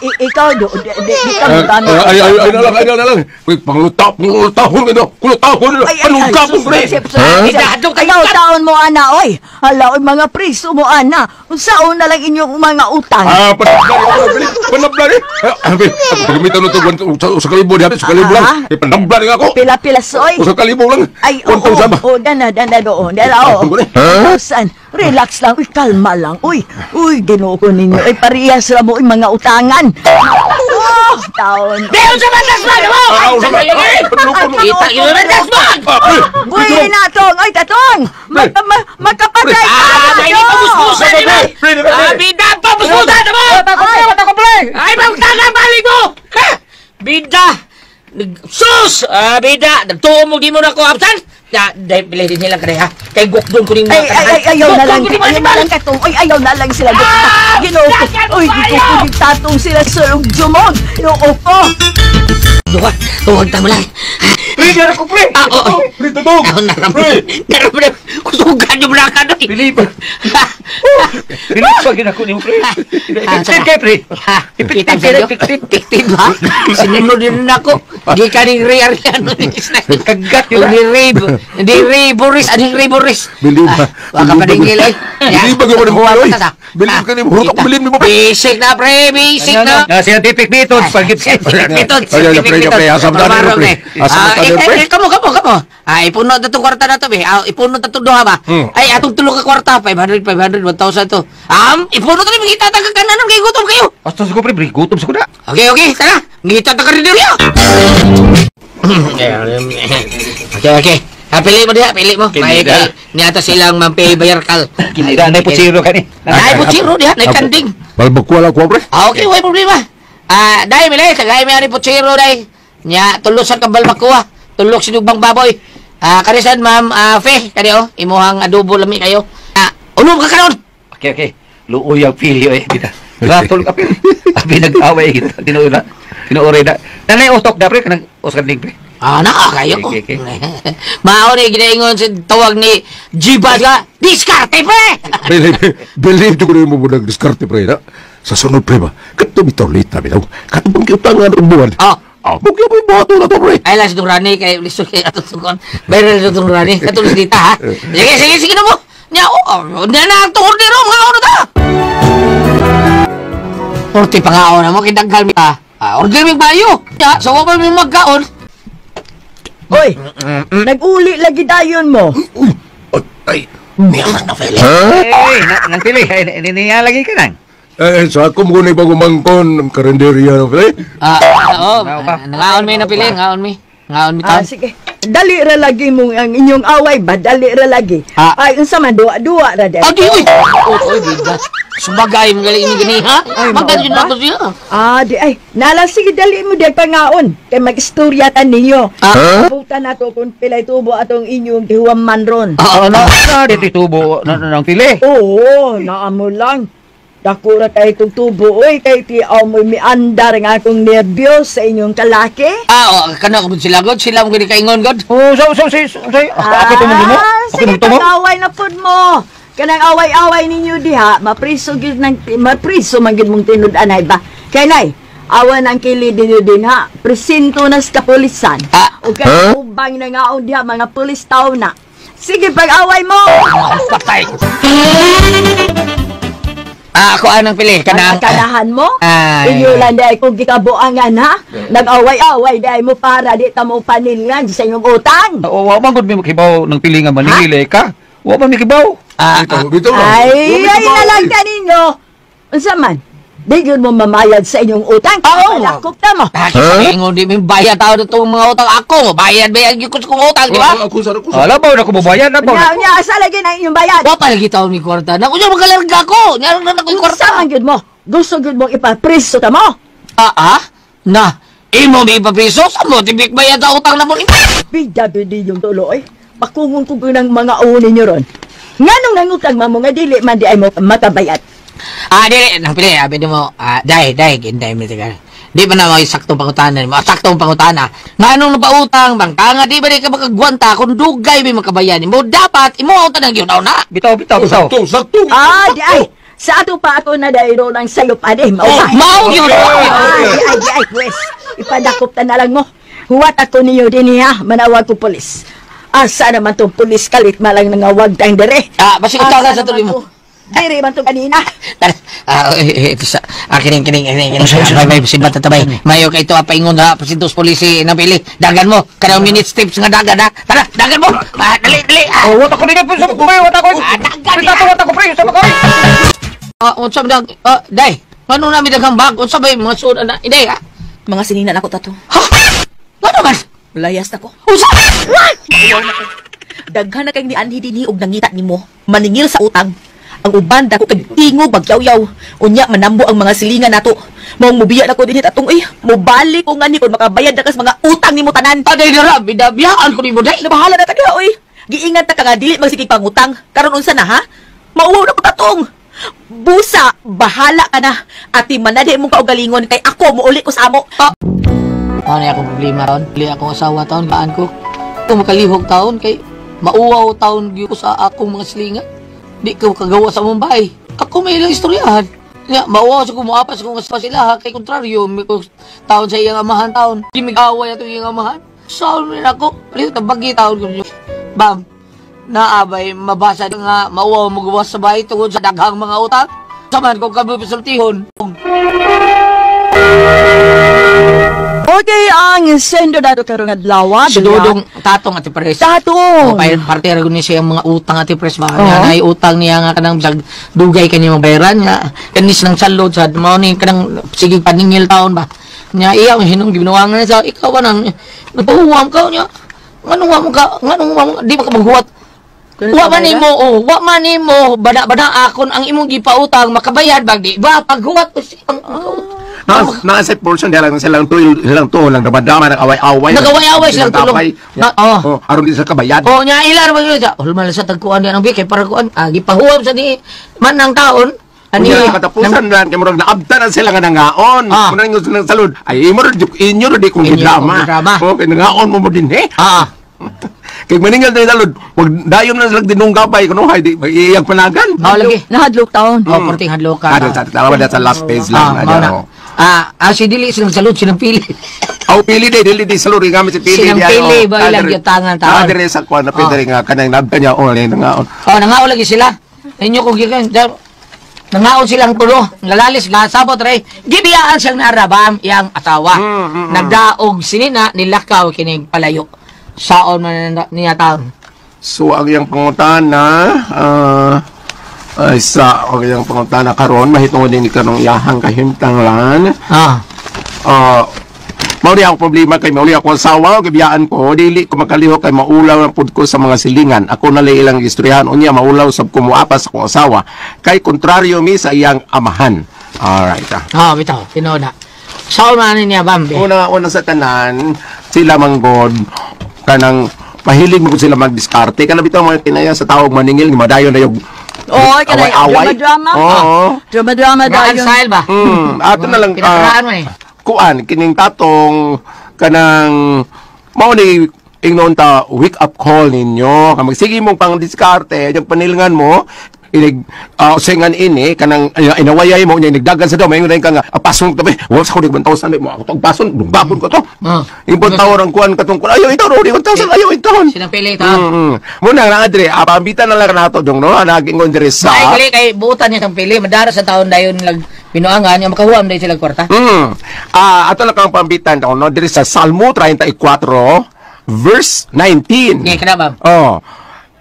Ikaw, do, di, di ka mo Ay, ay, ay, ay, na lang, ay, na lang. Uy, panglutahon kayo. Kulutahon. Ay, ay, ay, Anong kapon, sus, pre? sus, sus, Ayaw taon mo, ana, oy. Hala, oy, mga priso mo, ana. Unsaon na lang inyong mga utang. Ah, panabla ni. Pagamitan mo ito, sa kalibo diha, sa kalibo lang. Eh, panabla ni ako. Pila-pila, soy. Sa kalibo lang. Ay, oo, oo, dana, dana doon, dana, oo. Saan? Relax lang, uy, kalma lang, uy. Uy, Ginoo ko ninyo, ay, parehas ra mo, uy, mga utangan. Oh, taon. Di, unsa man tas man mo? Kita yun man tas man. Uy, natong, uy, tatong. Magkapatay ka. Ah, may pamuspusan ni ba? Ah, bida, pamuspusan na mo! Ay, magtanga, balik mo! Ha? Bida! Sus! Ah, bida! Nagtuo mo, di mo na ko absan! Na, dahil bilhin din nila kanay, ha? Kay gukdon ko ning Ay, ay, ay, ayaw na lang. Ayaw na lang katong. Ay, ayaw na lang sila. Ginoo ko. Uy, ginoo ko. Tatong sila sa jumog. Ginoo ko. Duha, huwag tamo lang. Pre, diyan ako, pre! Ah, oo. Pre, tutog! Ako, naramdam. Kusugan yung blaka doon. Bilib. Bilib pa ginako ni mo, pre. Ipiktin kay, pre. Ipiktin kayo. Ipiktin ba? Sinunod din ako. Di ka ni Ray Ariano. Kagat yun. Ni Ray, ni Ray Boris. Aning Ray Boris? Bilib ba? Waka pa din eh. Bilib ba ka mo, oy? Bilib ka ni mo. Hutok, bilib ni mo, pre. Basic na, pre. Basic na. Scientific method. Scientific method. Ay, ay, pre, pre. Asam na rin, pre. Asam na rin, pre. Kamo, kamo, kamo. Ah, ipuno na itong kwarta na to, be. Ah, ipuno na itong duha ba? Ay, atong tulo ka kwarta. 500, 500, 1,000 to. Ipuno to rin. Mangita ta ka kanan. Kay gutom kayo. Basta sa ko, pre. Gutom sa ko na. Okay, okay. Tara. Mangita ta ka rin niya. Okay, okay. Ah, pili mo diha, pili mo. May kay niata silang mampay bayar kal. Kinida na putsiro ka ni. Nay putsiro diha, nay kanding. Balbakwala ko, pre. Ah, okay, way problema. Ah, dai milay, tagay may ani putsiro dai. Nya tulusan ka balbakuha. Tulok sinugbang baboy. Ah, kanisan ma'am, fe, kani oh, imuhang adobo lami kayo. Ah, unom ka karon. Okay, okay. Luoy ang pili oy, bida. Ratol ka pili. Abi nag-away kita. Tinuod na. Tinuoray na. Nanay utok na pre kanang uskanding pre. Ah, nakakayo ko. Okay, okay. Mao ni ginaingon sa tawag ni Gibas ka. Diskarte pre. Believe, believe ko rin mo mo nag-diskarte, pre, na. Sa sunod, pre, ba? Katong bitaw late na, bitaw. Katong kiutangan ang buwan. Oh. Ah, bukya mo yung buhato na to, pre. Ay, lang si Rani, kay lisod kay atong sukon. Bayran si Rani, katong si Tita, ha? Sige, sige, sige na mo. Nya, oh, nya na ang order, oh, mga ono ta. Orte pa nga, na mo, kidaggal mi, ah. Ah, order mi bayo. Nya, so wa pa mi magkaon. Oy, nag-uli lagi dayon mo. Uy, ay, Miyakas na fele. Eh, nang pili. Ay, niya lagi ka nang. Eh, sa ako mo ni bago mangkon ang karinderya na, pre. Ah, oo, ngaon mi na pili, ngaon mi. Ngaon mi Ah, taon. sige. Dali ra lagi mong ang inyong away ba? Dali ra lagi. Ah. Ay, unsa man duwa-duwa ra dai. Ah, di, uy. Uy, bida. Sumagay mo galing ni gani ha? Ay, Magdal yun mao ba? ako siya. Ah, di ay. Nala sige dali mo di pangaon kay magistorya ta ninyo. Ah. Puta na to kung pilay tubo atong inyong gihuwaman ron. Oo, Na, na, dito tubo na, na, ng pili. Oo, naamo lang. Dako ra kay itong tubo oy kay ti aw mo'y miandar nga akong nervyos sa inyong kalaki. Ah, oh, kana ko sila god, sila mo gani kaingon god. Oh, so, so, so, so, so, ako, ako tumong mo? Ah, Ako sige, tumong mo? pag-away na pud mo. Kanang away-away ninyo diha, mapriso gyud nang mapriso man gyud mong tinud-anay ba. Kay nay, awan ang kilid ninyo din ha. Presinto na sa kapulisan. Ah. O kay ubang nangaon diha mga pulis tao na. Sige, pag-away mo. Patay. Ah, ako anang pili kanang Kanahan mo? Ay. Inyo lang dahil kung gikabuangan ha? Nag-away-away dahil mo para di ta mo paningan sa inyong utang. Oo, wa man gud mi makibaw ng pili nga maningil ka. Wa man mikibaw. Ah, Bitaw, bitaw lang. Ay, ay na lang kaninyo. Unsa man? Di yun mo mamayad sa inyong utang. Oo. Malakop na mo. Ah, huh? Ingon di mi bayad tao na itong mga utang ako. Bayad bayad gyud ko sa kong utang, di ba? Ako sa ako sa. Ah, labaw na ko babayad, labaw Nya, na. nya, asa lagi na inyong bayad? Wa pa lagi tao ni kwarta. Na kunya magalarga ko. Nya na ko Unsa kwarta. man gyud mo? Gusto gyud mong ipapriso ta mo? Ah, ah? Na, imo mi ipapiso sa mo tibik bayad sa utang na mo. Bida bidi yung tulo oy. Pakungon ko gyud ang mga ulo ninyo ron. Nganong nangutang man mo nga dili man di ay mo makabayad? Ah, dili nang pili, abi mo, ah, dai dai ginday mi tagal. Di ba na may saktong pangutana nimo? Ah, saktong pangutana. Nga anong napautang bang ka nga di ba di ka makagwanta kung dugay mi makabayan nimo? Dapat imo ang tanang gyud na. Bitaw, bitaw, bitaw. Sakto, sakto. Ah, di ay. Sa ato pa ako na dahil ng sayop ade, mao Oh, ba? mao gyud. Ay, ay, ay, pwes. Ipadakop ta na lang mo. Huwat ako ninyo din ha, manawag ko pulis. Asa naman tong pulis kalit malang nangawag tang dere. Ah, basi utagan Asa sa tuloy naman mo. to? Dere man to kanina. Tara, ah, ito sa, ah, kining, kining, kining, kining, ah, bay, bay, simbat na tabay. Mayo kay ito, paingon ha, presintos polisi ng pili. Dagan mo, kanang minute steps nga dagan ha. Tara, dagan mo. Ah, dali, dali. Ah, Oh, wat ako din pre, sa pre, wat ako. Ah, dagan Bitaw, wat ako pre, sa ko. Ah, unsa ba dag, ah, day. Ano nami daghang bag? Unsa ba yung mga suod na? Hindi, ha? Mga sinina nako tato. Ha? Ano man? Layas na ko. Unsa? Mauwaw na ko. Daghan na kay ni anhi dinhi og nangita nimo. Maningil sa utang. Ang uban dako kag tingog bagyaw-yaw. Unya manambo ang mga silingan nato. Maong mubiya na ko dinhi tatong eh. Mobalik ko ngani kon makabayad na kas mga utang nimo tanan. Aday dara, bidabiyaan ko nimo day. Nabahala na ka diha oy. Giingat ta ka nga dili magsigig pangutang. Karon unsa na ha? Mauwaw na ko tatong. Busa, bahala ka na. Ati manadi imong kaugalingon kay ako muuli ko sa amo. Ah. Ano akong problema taon? Dili akong asawa taon, kaan ko. Kung makalihok taon kay mauwaw taon gyud ko sa akong mga silingan. Di ko kagawa sa among bahay. Ako may ilang istoryahan. Nya, mauwaw sa kumuapas kung sa sila ha, kay kontraryo, may ko taon sa iyang amahan taon. Di mig-away ato iyang amahan. Saon rin ako. Palihog tabagi taon ko niyo. Bam, naabay, mabasa nga mauwaw magawa sa bahay tungod sa daghang mga utang. Saman kung kami pasultihon. Okay, ang sendo dato karong adlaw. Si Dudong Tatong Ate Pres. Tatong. Oh, parte ra gud ni siya ang mga utang Ate Pres ba. Oo. Nga nay utang niya nga kanang bisag dugay kanya mabayaran nga kanis nang salod sad mao ni kanang sige paningil taon ba. Nya iya ang hinong gibinuangan sa ikaw ba nang napahuwam ka nya. Nganong wa mo ka nganong wa mo di ba ka maghuwat? Wa man nimo, oh, wa man nimo bada-bada akon ang imong gipautang makabayad bag di ba paghuwat ko si ang Na sa portion dahil lang silang tuil silang tuol lang damadama nag away-away. Nag-away-away silang tulong. Na- oh. Oh, aron di sa kabayad. Oh, nya ilar ba yun? Hulma lang sa tagkuan diyan ang bikay para kuan. Ah, gipahuwam sa di man ang taon. Ani katapusan lang kay murag naabtan na sila nga nangaon. Ah. Kung nang silang salud, ay imo ra inyo ra di kong Inyo gidrama. kong gidrama. Oh, kay nangaon mo mo din eh. Ah. Kay maninggal na salud, wag dayon na sila dinung gabay kuno hay di iyang panagan. Oh, lagi. Nahadlok taon. Oh, porting hadlok ka. Kada sa tama sa last page lang Ah, na mao na. oh. Ah, ah, si dili silang salud silang pili. Aw pili di dili di salud gamit si pili Silang di, pili, oh. ba, ilang Ah, giutangan taon. Ah, dire sa kuan na pili nga kanang nabta niya oh nangaon. Oh, nangaon lagi sila. Inyo ko gikan. Nangaon silang tulo. Ngalalis nga sabot re. Gibiyaan siyang naarabam iyang asawa. Nagdaog sinina nilakaw kining palayo. Saon man niya taon. So ang iyang pangutana ay sa ang iyang pangutana karon mahitungod din kanong iyahang kahimtanglan. Ah. Mao ni ang problema kay mao ni ako asawa gibiyaan ko dili ko makalihok kay maulaw na pud ko sa mga silingan. Ako na lang ilang istoryahan unya maulaw sab ko moapas akong asawa kay kontraryo mi sa iyang amahan. Alright. Ah, bitaw, tinuod na. Sao man niya Bambi? Una sa tanan, sila manggod kanang mahilig mo sila magdiskarte kana bitaw mga kinaya sa tawag maningil madayon na yung Oo, kanang away-away. drama-drama. Oo. Drama-drama Gaan dayon. style ba? Ato na lang Pinakaraan mo eh. Kuan kining tatong kanang mao ni ingnon ta wake up call ninyo. Kag magsige mong pang diskarte, yung panilingan mo inig sengan ini kanang inawayay mo nya inigdagan sa daw maingon ka nga pason tabi wa sa ko 1,000 mo ako tog pason dugabon ko to. Impon tawon ang kuan katong kuan ayo ito ro 1,000 ayo ito. Sinang pili ta. Muna nga Andre, pambitan na lang nato dong no nagingon diri sa Ay, kali kay buutan niya kang pili, madara sa taon dayon lag binuangan, nga makahuam dayon sila kwarta. Ato lang kang pambitan no diri sa Salmo 34 verse 19. Okay, kana ba? Oh.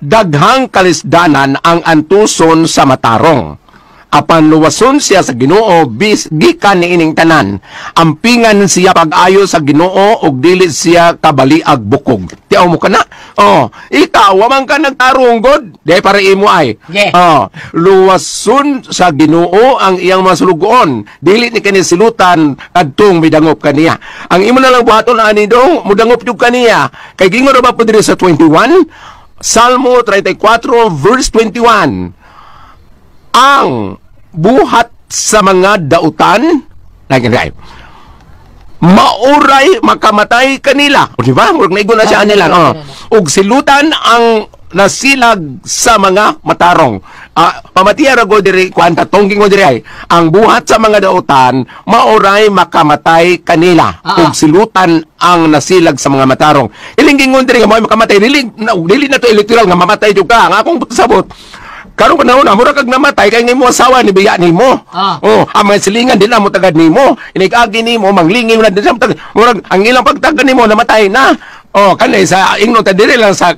Daghang kalisdanan ang antuson sa matarong. Apan luwason siya sa Ginoo bis gikan niining tanan. Ampingan siya pag-ayo sa Ginoo ug dili siya kabaliag bukog. Tiaw mo kana? Oh, ikaw wa man ka nagtarong god. Di para imo ay. Yeah. Oh, luwason sa Ginoo ang iyang masulugoon. Dili ni kani silutan kadtong midangop kaniya. Ang imo na lang buhaton ani dong mudangop jud kaniya. Kay gingon ra ba po diri sa 21? Salmo 34 verse 21. Ang buhat sa mga dautan, mauray makamatay kanila. O di ba? Murag naigo na siya nila. Oh. Ug silutan ang nasilag sa mga matarong. Pamatiya ra go diri kuan tatong gingon diri ay ang buhat sa mga dautan mauray makamatay kanila. Ug silutan ang nasilag sa mga matarong. Iling gingon diri nga mao makamatay dili na to literal nga mamatay jud ka. Ang akong sabot karon panahon na mura kag namatay kay ngimo asawa ni biya nimo. Oh, ang mga silingan din na mo tagad nimo. Inig-agi nimo manglingin na din sa murag ang ilang pagtagad nimo namatay na. Oh, kanay sa ingnon ta diri lang sa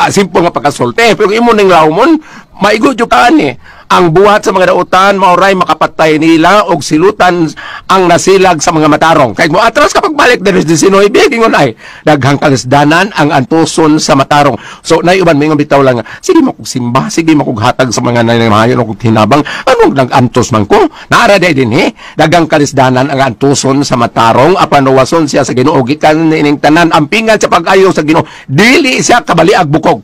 simple nga pagkasulti. Pero imo ning lawmon, maigo jud ka ani. Ang buhat sa mga dautan maoray makapatay nila og silutan ang nasilag sa mga matarong. Kay mo atras kapag balik diri 19 ingon ay daghang kalisdanan ang antuson sa matarong. So nay uban mingon bitaw lang sige mo kog simba, sige mo kog hatag sa mga nangmahayon og hinabang. Anong nag-antos man ko? Naara day dinhi daghang kalisdanan ang antuson sa matarong apan luwason siya sa Ginoo gikan niining tanan ampingan sa pag-ayo sa Ginoo. Dili siya kabaliag bukog.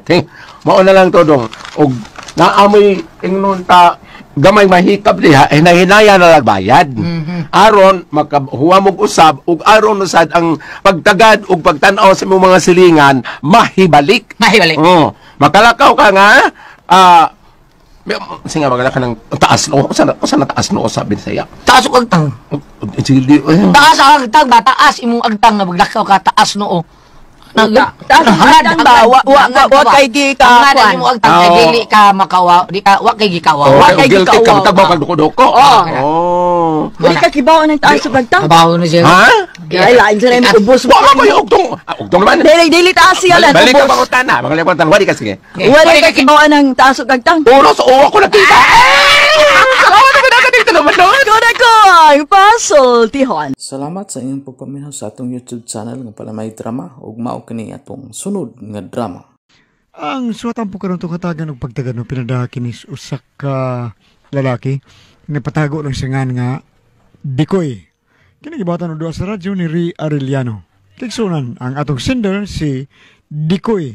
Okay. Mao na lang to dong. Og naamoy ingnon ta gamay mahikap diha hinahinaya na lagbayad. Aron makahuwa mog usab ug aron usad ang pagtagad ug pagtan-aw sa imong mga silingan mahibalik. Mahibalik. Oh, makalakaw ka nga singa magalaka ng taas no. Usa na taas no sa Bisaya. Taas og agtang. Taas ang agtang ba? Taas imong agtang nga maglakaw ka taas noo. Taas ang agtang ba? Wa kay gi ka kuan. Ang imong agtang kay dili ka makawa, di ka wa kay gikawa. Wa kay gikawa. Ka matagbaw kag doko-doko. Oh. Wala ka kibaw ng taas og agtang. Kabaw na siya. Ha? Ay lain sila imong ubos. Wa man koy ugtong. Ugtong naman. Dili taas siya lang. Balik ka pangutana. Balik ka wali ka sige. Wala ka kibaw ng taas og agtang. Puro sa uwa ko nakita. Salamat ako dito naman doon. Ko ang pasultihon. Salamat sa inyong pagpaminaw sa atong YouTube channel nga Palamay Drama ug mao kini atong sunod nga drama. Ang suwatan po karon tong katagan og pagtagan no pinadaki ni usa ka lalaki napatago lang siya nga Dikoy. Kini gibatan og duha sa radyo ni Ray Arellano. Kigsunan ang atong sender si Dikoy.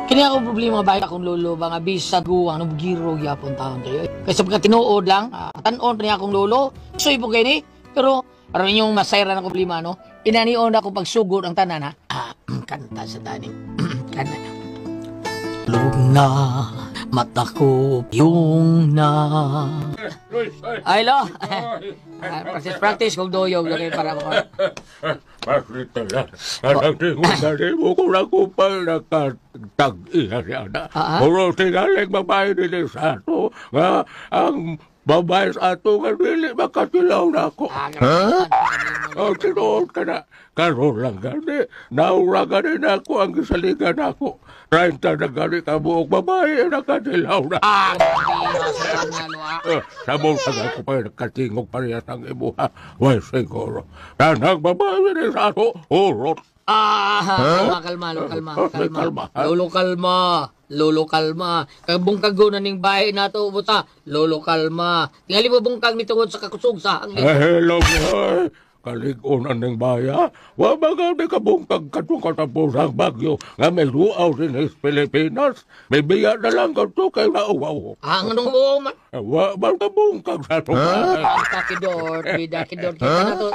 Kini ako problema ba akong lolo ba nga bisag guwang no giro gyapon taon tayo. Kaysa pagka tinuod lang, tan-on pa niya akong lolo. Soy po kini, pero aron inyong masayra na problema no. Inanion ako pagsugod ang tanan ha. Kanta sa taning. Kanta. Lug na mata ko yung na. Ay lo. Practice kog doyog lagi para mo. Bakit na? Anang tingunan mo kung nakupal na katag-iya siya na. Puro tingaling babae nila sa ato. Nga ang babae sa ato nga dili makatilaw na ako. Ha? O tinuod ka na. Karoon lang gani. Naura gani na ako ang gisaligan ako. 30 na gani ka buong babae nakatilaw na. sa lo. Sabong sa ako pa nagkatingog parehas ang imuha. Way siguro. Tanang babae ni sa ato, urot. Ah, kalma, kalma, kalma, kalma. Lolo, kalma. Lolo, kalma. Kabungkag na ning bahay na to, buta. Lolo, kalma. Tingali mo bungkag ni tungod sa kakusog sa hangin. Hello, boy. Kalig-on aning baya. Wa ba di kabungkag katong katapos ang bagyo nga may luaw din sa Pilipinas. May biya na lang kato kay nauwaw. Ah, anong uwaw man? Wa ba kabungkag sa to? Kakidor, bida kidor. Kita na to,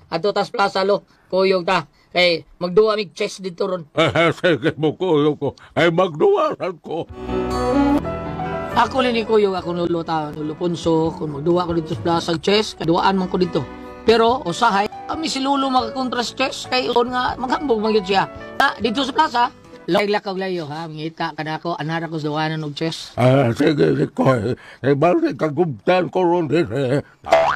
ato tas plaza lo. Kuyog ta. Kay magduwa mig chess dito ron. Sige mo kuyog ko. Ay magduwa ko. Ako ni kuyog ako nulo ta, nulo punso. Kung magduwa ko dito sa plaza chess, kaduaan man ko dito. Pero usahay kami si Lolo makakontra sa chess kay on nga maghambog man gyud siya. Dito sa plaza, lakaw layo ha, mangita kada ako anara ko sa duwanan og chess. Sige Koy. Eh balik kagubtan ko ron din.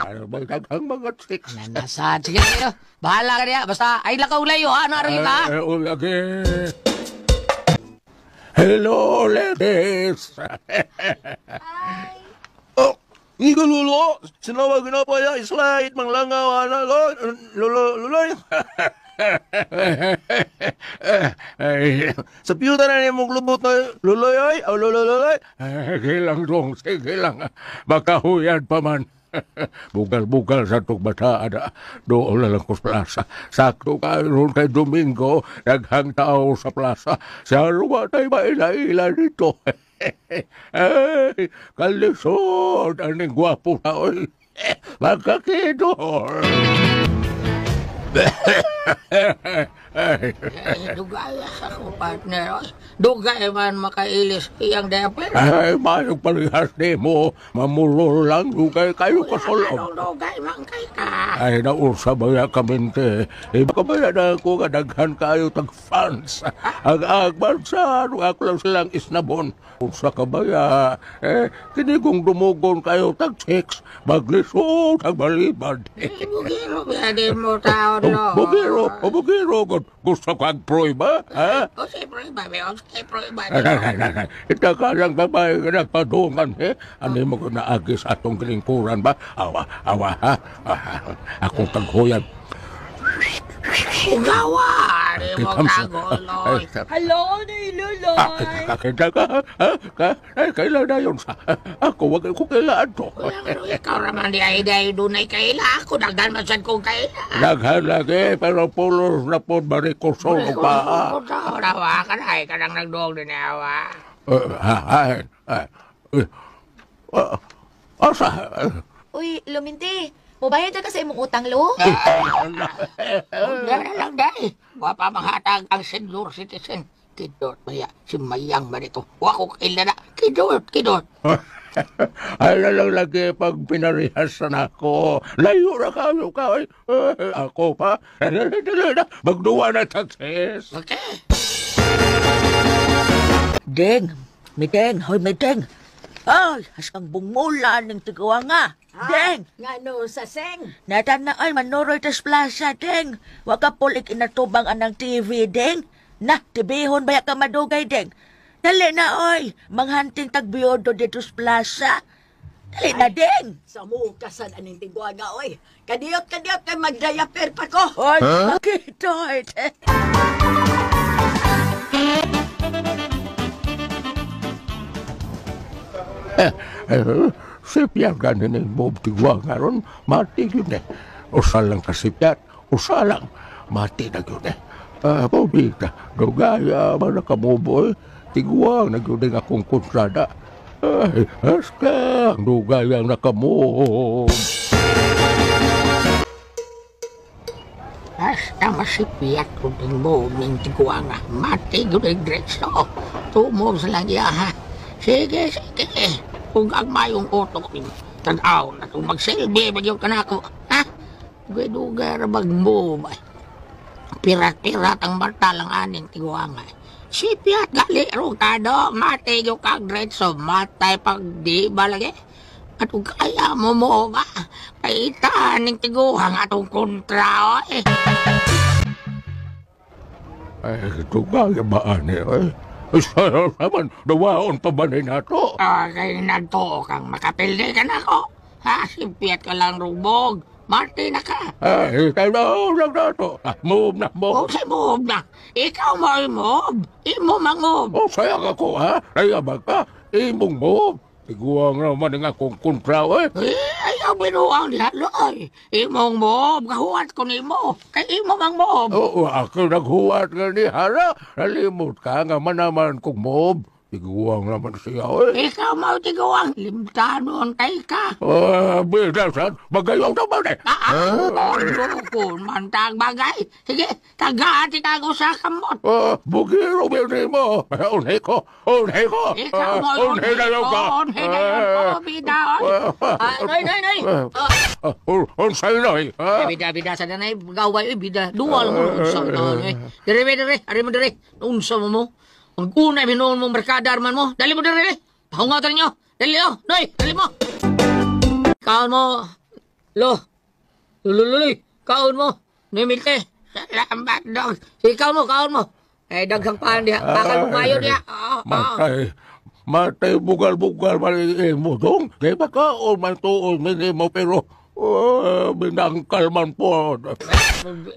Ang mga chicks. Nanasad. Sige, sige. Bahala ka niya. Basta ay lakaw layo ha, anara kita. Lagi. Hello, ladies. Hi. Oh. Igo lolo, sinawag na pa ya, slide, manglangaw, ana, lolo, lolo. Sa piyuta na niya mong lubot na loloy, ay, o lolo, loloy. Sige lang, dong, sige lang. Makahuyan pa man. Bugal-bugal sa itong bataan. Doon na lang ko sa plaza. Sakto ka ron kay Domingo, naghang tao sa plaza. Sa luwa tayo maila-ila dito. Ay, kalisod, aning gwapo na, oy. Magkakidor. Dugay sa ko, partner. Dugay man makailis iyang diaper. Ay, mayong parehas ni mo. Mamulol lang, dugay kayo kasulong. Dugay man kay ka. Ay, naursa ba ya kaminte? Iba ka ba na ako nga daghan kayo tag-fans? Ang agbansa, ako lang silang isnabon. Ursa ka ba ya? Eh, kinigong dumugon kayo tag-chicks. Maglisod, tagbalibad. Bugiro, biyadin mo taon, no? Bugiro, bugiro. Gusto ka ang proy ba? Ha? O si proy ba? O si proy ba? Ita ka lang babae ka nagpadungan, eh? Ano mo ko naagi sa atong kilingkuran ba? Awa, awa, ha? Akong taghuyan. Ugawa! Ano mo kagoloy? Hello, Luloy! Kakita ka? Ay, kailan na yun? Ako, wag ko kailaan to. Ikaw naman di ay dahil dunay kaila. Ako, daghan man sad kong kaila. Daghan lagi, pero pulos na po, marikusol pa. Awa ka na, ay ka nang nagduog din, awa. Asa? Uy, Luminti, mubayad ka sa imong utang, lo? Wala lang, day. Wa pa manghatag ang senior citizen. Kidot ba ya? Si Mayang ba nito? Wa ko kaila na. Kidot, kidot. Ay na lang lagi pag pinarihasan ako. Layo na kayo ka. Ako pa. Magduwa na taxis. Okay. Deng, miteng, hoy miteng. Ay, asang bungmula ng tigawa nga. Deng! Nga no, sa seng. Natan na ay manuroy tas plaza, Deng. Wa ka pulik inatubang anang TV, Deng. Na, tibihon ba ka madugay, Deng? Dali na, oy. Manghanting tagbiyodo dito sa plaza. Dali na, Deng. Sa mukasan aning tigwa nga, oy. Kadiyot, kadiyot, kay magdayaper pa ko. Oy, huh? Bakit, oy? Sipyat ganin ang bob tigwa nga ron, mati yun eh. Usa lang kasipyat, usa lang, mati na yun eh. Pobita, dugaya, mga nakamuboy, tigwa na yun ang akong kontrada. Ay, aska, dugaya ang nakamuboy. Basta masipyat ko din mo, ning tigwa nga, mati yun ang diretso. Tumog sa lang iya, ha? Sige, sige. Kung ang mayong utok, tanaw na itong magsilbi, bagyo ka na ako. Ha? Dugay-dugay rabag mo. Pirat-pirat ang mata lang aning tiguanga. Sipiat gali, rukado, matay yung kag diretso, matay pag di ba lagi? At kung kaya mo mo ba, paita aning tiguang atong kontra, oy. Ay, dugay ba ani, oy? Sa naman, dawaon pa ba ni nato? Ah, kay nagtuo kang makapildi ka na ko. Ha, simpiat ka lang rubog. Marty na ka. Ay, tayo lang nato. Move na, move. O, say move na. Ikaw mo ay move. Imo mangove. O, sayang ako, ha? Kaya ba ka? Imong move. Tiguang naman ang akong kontra, eh. Eh, ayaw binuang diha, loy. Imong move. Kahuat ko nimo. Kay imo mang move. Oo, ako naghuwat nga ni Hara. Nalimot ka nga manaman kong move. Tiguang naman siya, eh. Ikaw mo tiguang. Limtanon kay ka. Ah, bidasan, magayaw naman, eh. Ah, mantag bagay. Sige, tagaan ti tago sa kamot. Ah, bugiro bini mo. Unhe ko, unhe ko. Ikaw mo, Unhe na lang ka. Unhe na lang ko, bida. Ah, noy, noy, noy. Unsay, noy. Bida, bida, sa nanay, gaway, bida. Duwal mo, unsa mo, noy. Dire, dire, ari mo, dire. Unsa mo mo. Ang una, binuon mong barkada, arman mo. Dali mo, dire, pahungatan ninyo. Dali, oh, noy, dali mo. Kaon mo. Lo. Lululoy. Kaon mo. Numilte. Salamat, dog. Sige, kaon mo, kaon mo. Eh, daghang paan diha. Bakal mo mayo diha. Matay. Matay, bugal-bugal man mo, dong. Kaya baka, o man tuon mo, pero binangkal man po.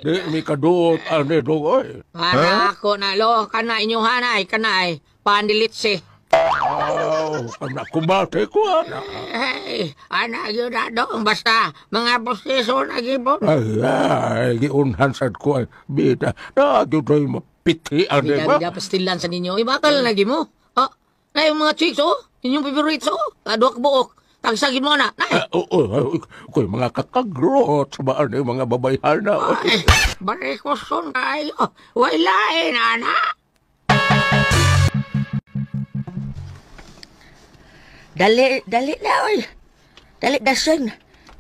Di mi kaduot ani dong, oy. Para ako na, lo. Kana inyong hanay, kana ay. Pandilitse. Aw, kana kumbate ko, ana. Ay, ana yun na dong. Basta, mga proseso na gibon. Ay, ay, giunhan sad ko ay bida. Na, gyud mapiti ani ba? Bida, bida, pastilan sa ninyo. Ibakal lagi mo. Ah, na yung mga chicks, oh. Inyong favorites, oh. Aduak buok. Tagsagin mo na. Nay. Oo, ko'y mga kakagrot sa baan yung mga babayhana. Ay, barikoson kayo. Wala, ana. Dali, dali na, oy. Dali na, sing.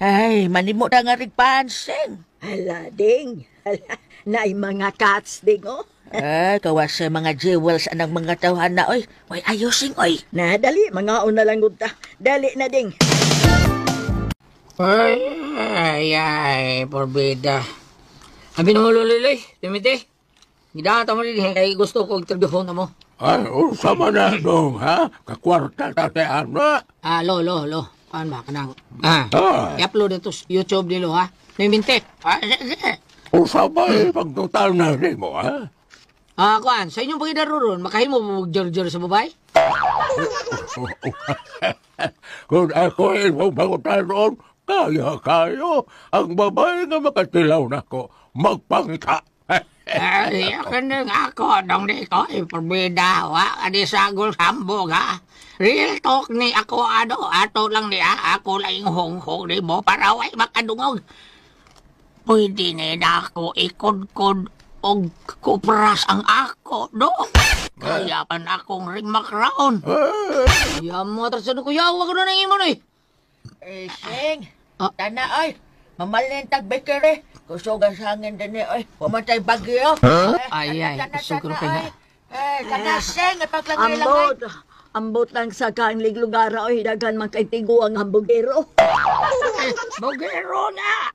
Ay, manimo na nga rigpaan, sing. Hala, ding. Hala, naay mga cats, ding, oh. Ay, kawas sa mga jewels anang mga tawhana, oy. Oy, ayosing, oy. Na, dali, mga una lang gud ta. Dali na, ding. Ay, ay, ay, porbida. Abi mo, luliloy, limite. Gidata mo din, kay gusto ko interview na mo. Ay, sama na, dong, ha? Kakwarta tate, ano? Ah, lo, lo, lo. Paan ba, kanang? Ah, i-upload ito sa YouTube nilo, ha? Limite. Ah, sige. Usama, eh, pagtotal na rin mo, ha? Ah, kuan, sa inyong pagidaro ron, makahimo mo mag-jor-jor sa babae? Kung ako imong bangutan roon, kaya kayo. Ang babae nga makatilaw na ko, magpangita. Ay, kaning ako, dong di ko, iporbida, wa, adi sagol sambog, ha? Real talk ni ako, ano, ato lang niya, ako lang yung honghong ni mo, para way makadungog. Pwede ni na ako ikod-kod og kupras ang ako, do. Kaya pa na akong ring makraon. Ya mo, atrasan ko, yawa ko na nang imo, noy. Eh, sing. Tana, oy. Mamalin tag bakery. Kusog ang sangin din eh, oy. Pumatay bagyo. Ay, ay, kusog ko kaya. Eh, tana, sing. Ipaglangay-langay. Ambot. Ambot lang sa kaang lugar, oy. Daghan man kay tigo ang hambugero. Bugero na!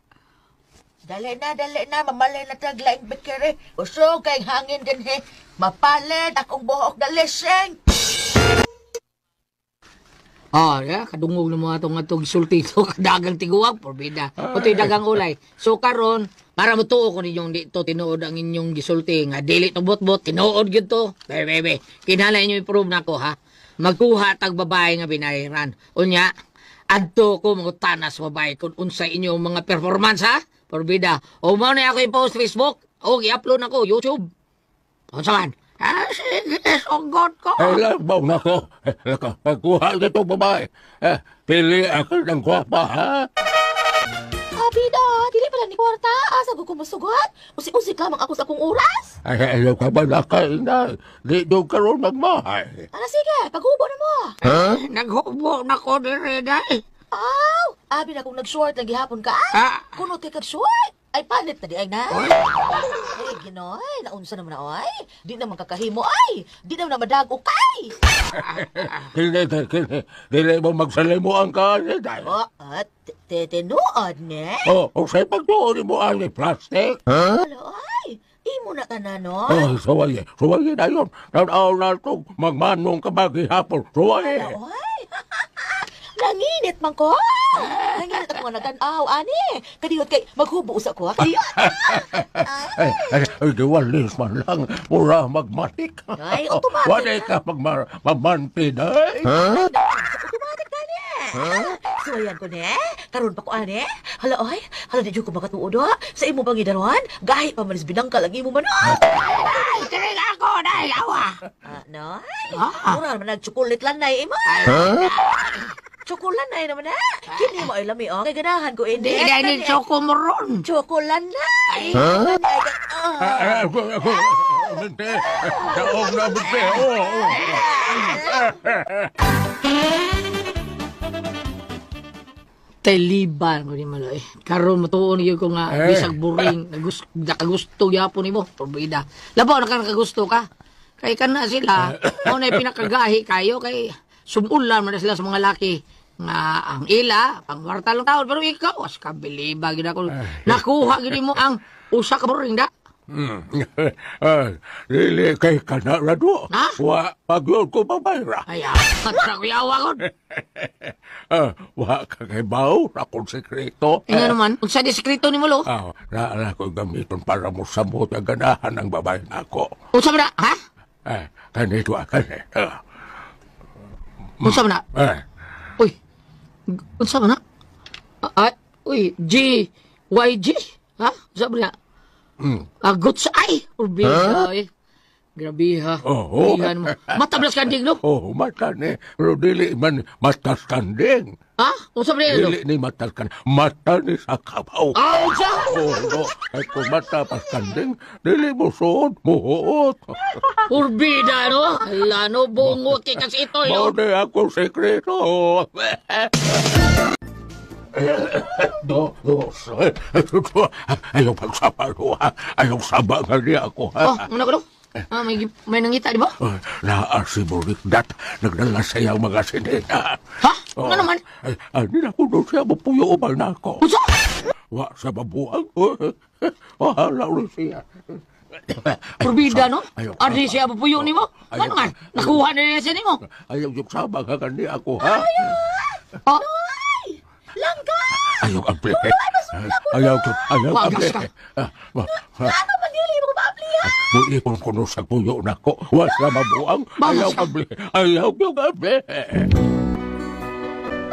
Dali na, dali na. Mamalin na tag laing bakery. Kusog kay hangin din eh. Mapalit akong buhok. Dali, sing. Oh, ya, kadungog ng mga itong atong sulti ito, kadagang tiguang, porbida. Puto'y dagang ulay. So, karon para mutuo ko ninyong dito, tinuod ang inyong gisulti, nga dili to bot-bot, tinuod gyud to. Be, be, be. Kinahanglan inyo i-prove na ko, ha? Magkuha tag babae nga binahiran. Unya, adto ko mangutana sa babae kung unsa inyong mga performance, ha? Porbida. O mao na ako i-post Facebook, o i-upload na ko, YouTube. Unsa man? Ah, sige, sugod ko. Ay, labaw na ko. Pagkuha nito babae. Eh, pili ako ng gwapa, ha? Abida, dili pala ni kwarta. Asa ko kumusugot? Usik-usik lamang ako sa akong oras. Ay, ayaw ka ba na kainay? Di doon ka ron magmahay. Ala, sige, paghubo na mo. Ha? Naghubo na ko dire, day. Aw, abi na kung nag-short lang gihapon ka. Ah. Kunot kay kag-short. Ay, palit na di ay na. Ay, ginoy, naunsa naman na, oy. Di naman kakahimo, ay. Di naman na madag-o kay. Kini, kini, dili mo magsalimuan ka, day. Oh, at tinuod, ne? Oh, o sa'yo pagtuon mo ang plastic. Huh? Alo, ay. Imo na ka na, no? Oh, suwaye. Suwaye na yun. Tanaw na ito. Magmanong ka ba gihapon. Suwaye. Oy! Nanginit man ko. Nanginit ako nga nagtanaw, ani. Kadiyot kay maghubo usa ko, ha? Kadiyot. Ay, ay, ay, diwalis man lang. Mura magmatik. Ay, automatic. Wala ka magmanti, day. Automatic gani. Suwayan ko ne. Karon pa ko ani. Hala oy, hala di jud ko makatuod ha. Sa imo bang idaruan? Gahi pa man is binangkal ang imo manok. Ay, tiring ako, day, awa. Nay. Mura man nagtsukulit lang nay imo. Tsukulanay naman na. Kini mo ay lami oh. Kay ganahan ko ini. Di, di, di, choco mo ron. Tsukulanay. Ha? Ako, ako, binte. Daog na, binte. Oo, oo. Taliban ko ni Maloy. Karon matuon gyud ko nga Eh. bisag boring, nakagusto gyapon nimo, probida. Labaw na ka nakagusto ka. Kay kana sila, mao na pinakagahi kayo kay sumulan man na sila sa mga laki nga ang ila pangwarta lang taon pero ikaw as kabiliba gid ako. Nakuha gid mo ang usa ka boring da. Dili kay kana rado. Ha? Wa pagyod ko babayra. Ay, matra ko yawa kon. Wa ka kay baw akong sekreto. Nga naman, unsa di sekreto ni mo lo? Ah, na ko gamiton para mo samot ang ganahan ng babae nako. Unsa man na, ha? Eh, kanito kani. Unsa man na? Eh, Uy, unsa man na? Ay, uy, G, Y, G? Ha? Unsa man na? Agot sa ay! Urbisa, eh. Grabe ha. Oo. Iyan mo. Matablas kanding, no? Oh, mata ni. Pero dili man matas kanding. Ha? Unsa man na, no? Dili ni matas kanding. Mata ni sa kabaw. Ah, unsa? Oh, no. Ay, kung mata pas kanding, dili mo suod, muhuot. Urbida, no? Hala, no? Bungot kay kasi ito, Mao no? na ako sekreto. Do, do, ayaw pagsama, do, ha? Ayaw sama nga niya ako, ha? Oh, muna ko, no? Ah, may nangita, di ba? Naa si Burikdat, nagdala sa iyang mga sinina. Ha? Ano naman? Ay, ani na ko doon siya, mapuyo umal na ako. Unsa? Wa sa mabuang. Wahala rin siya. Urbida, no? Ayaw, Adi siya mapuyo ni mo? Ayaw. Ano man? Nakuha na niya siya ni mo? Ayaw yung sama nga kani ako, ha? Oh, Langga! Ayaw ang ple. Ayaw, ayaw ang Wagas ple. ka. Ano man dili mo maapli ha? Muipon ko no sa puyo na ko. Wa sa mabuang. Bawas Ayaw ka. ang ple. Ayaw yung ang ple.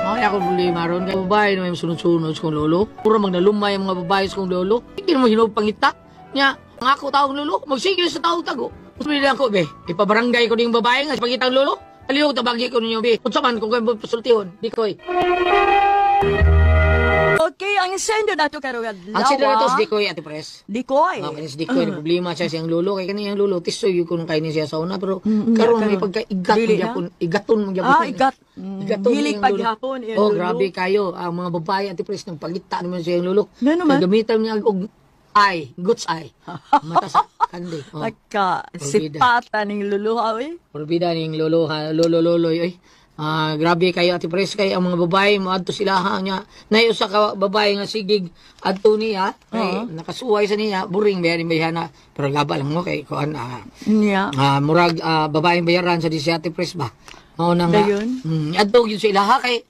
Ay, ako problema ron. Kaya babae na may sunod-sunod sa kong lolo. Puro mag nalumay ang mga babae sa kong lolo. Hindi mo hinog pangita. Nya, ang ako taong lolo, magsigil sa taong tago. Sabi lang ko, be, ipabarangay ko ding babae nga sa pangitang lolo. Aliyog, tabagi ko ninyo, be. Unsa man kung kayo pasultihon, di koy. Okay, ang sendo nato karong adlaw. Ang sendo nato si Dikoy, Ate Pres. Dikoy. Okay, si Dikoy, uh problema siya siyang lolo. Kaya kaniyang lolo, tisoy yun kung kainin siya sa una. Pero karon may pagka igat Dili mo gyapon, igaton mo gyapon. Ah, igat. Igaton Hilig iyang lolo. paghapon, iyang Oh, lolo. grabe kayo. Ang mga babae, Ate Pres, nang pagita naman siya yung lolo. Nga naman. Kaya gamitan niya og eye, goods eye. Mata sa kandi. Oh. Pagka sipata ning lolo, oy. Porbida ning lolo ha, lolo loloy oy. Ah, grabe kayo Ate Pres kay ang mga babae moadto sila ha nya. Nay usa ka babae nga sigig adto niya kay nakasuway sa niya buring bayan bayana pero laba lang mo kay kuan Niya. Murag babaeng bayaran sa di si Ate Pres ba. Mao na nga. Dayon. Adto gyud sa ilaha kay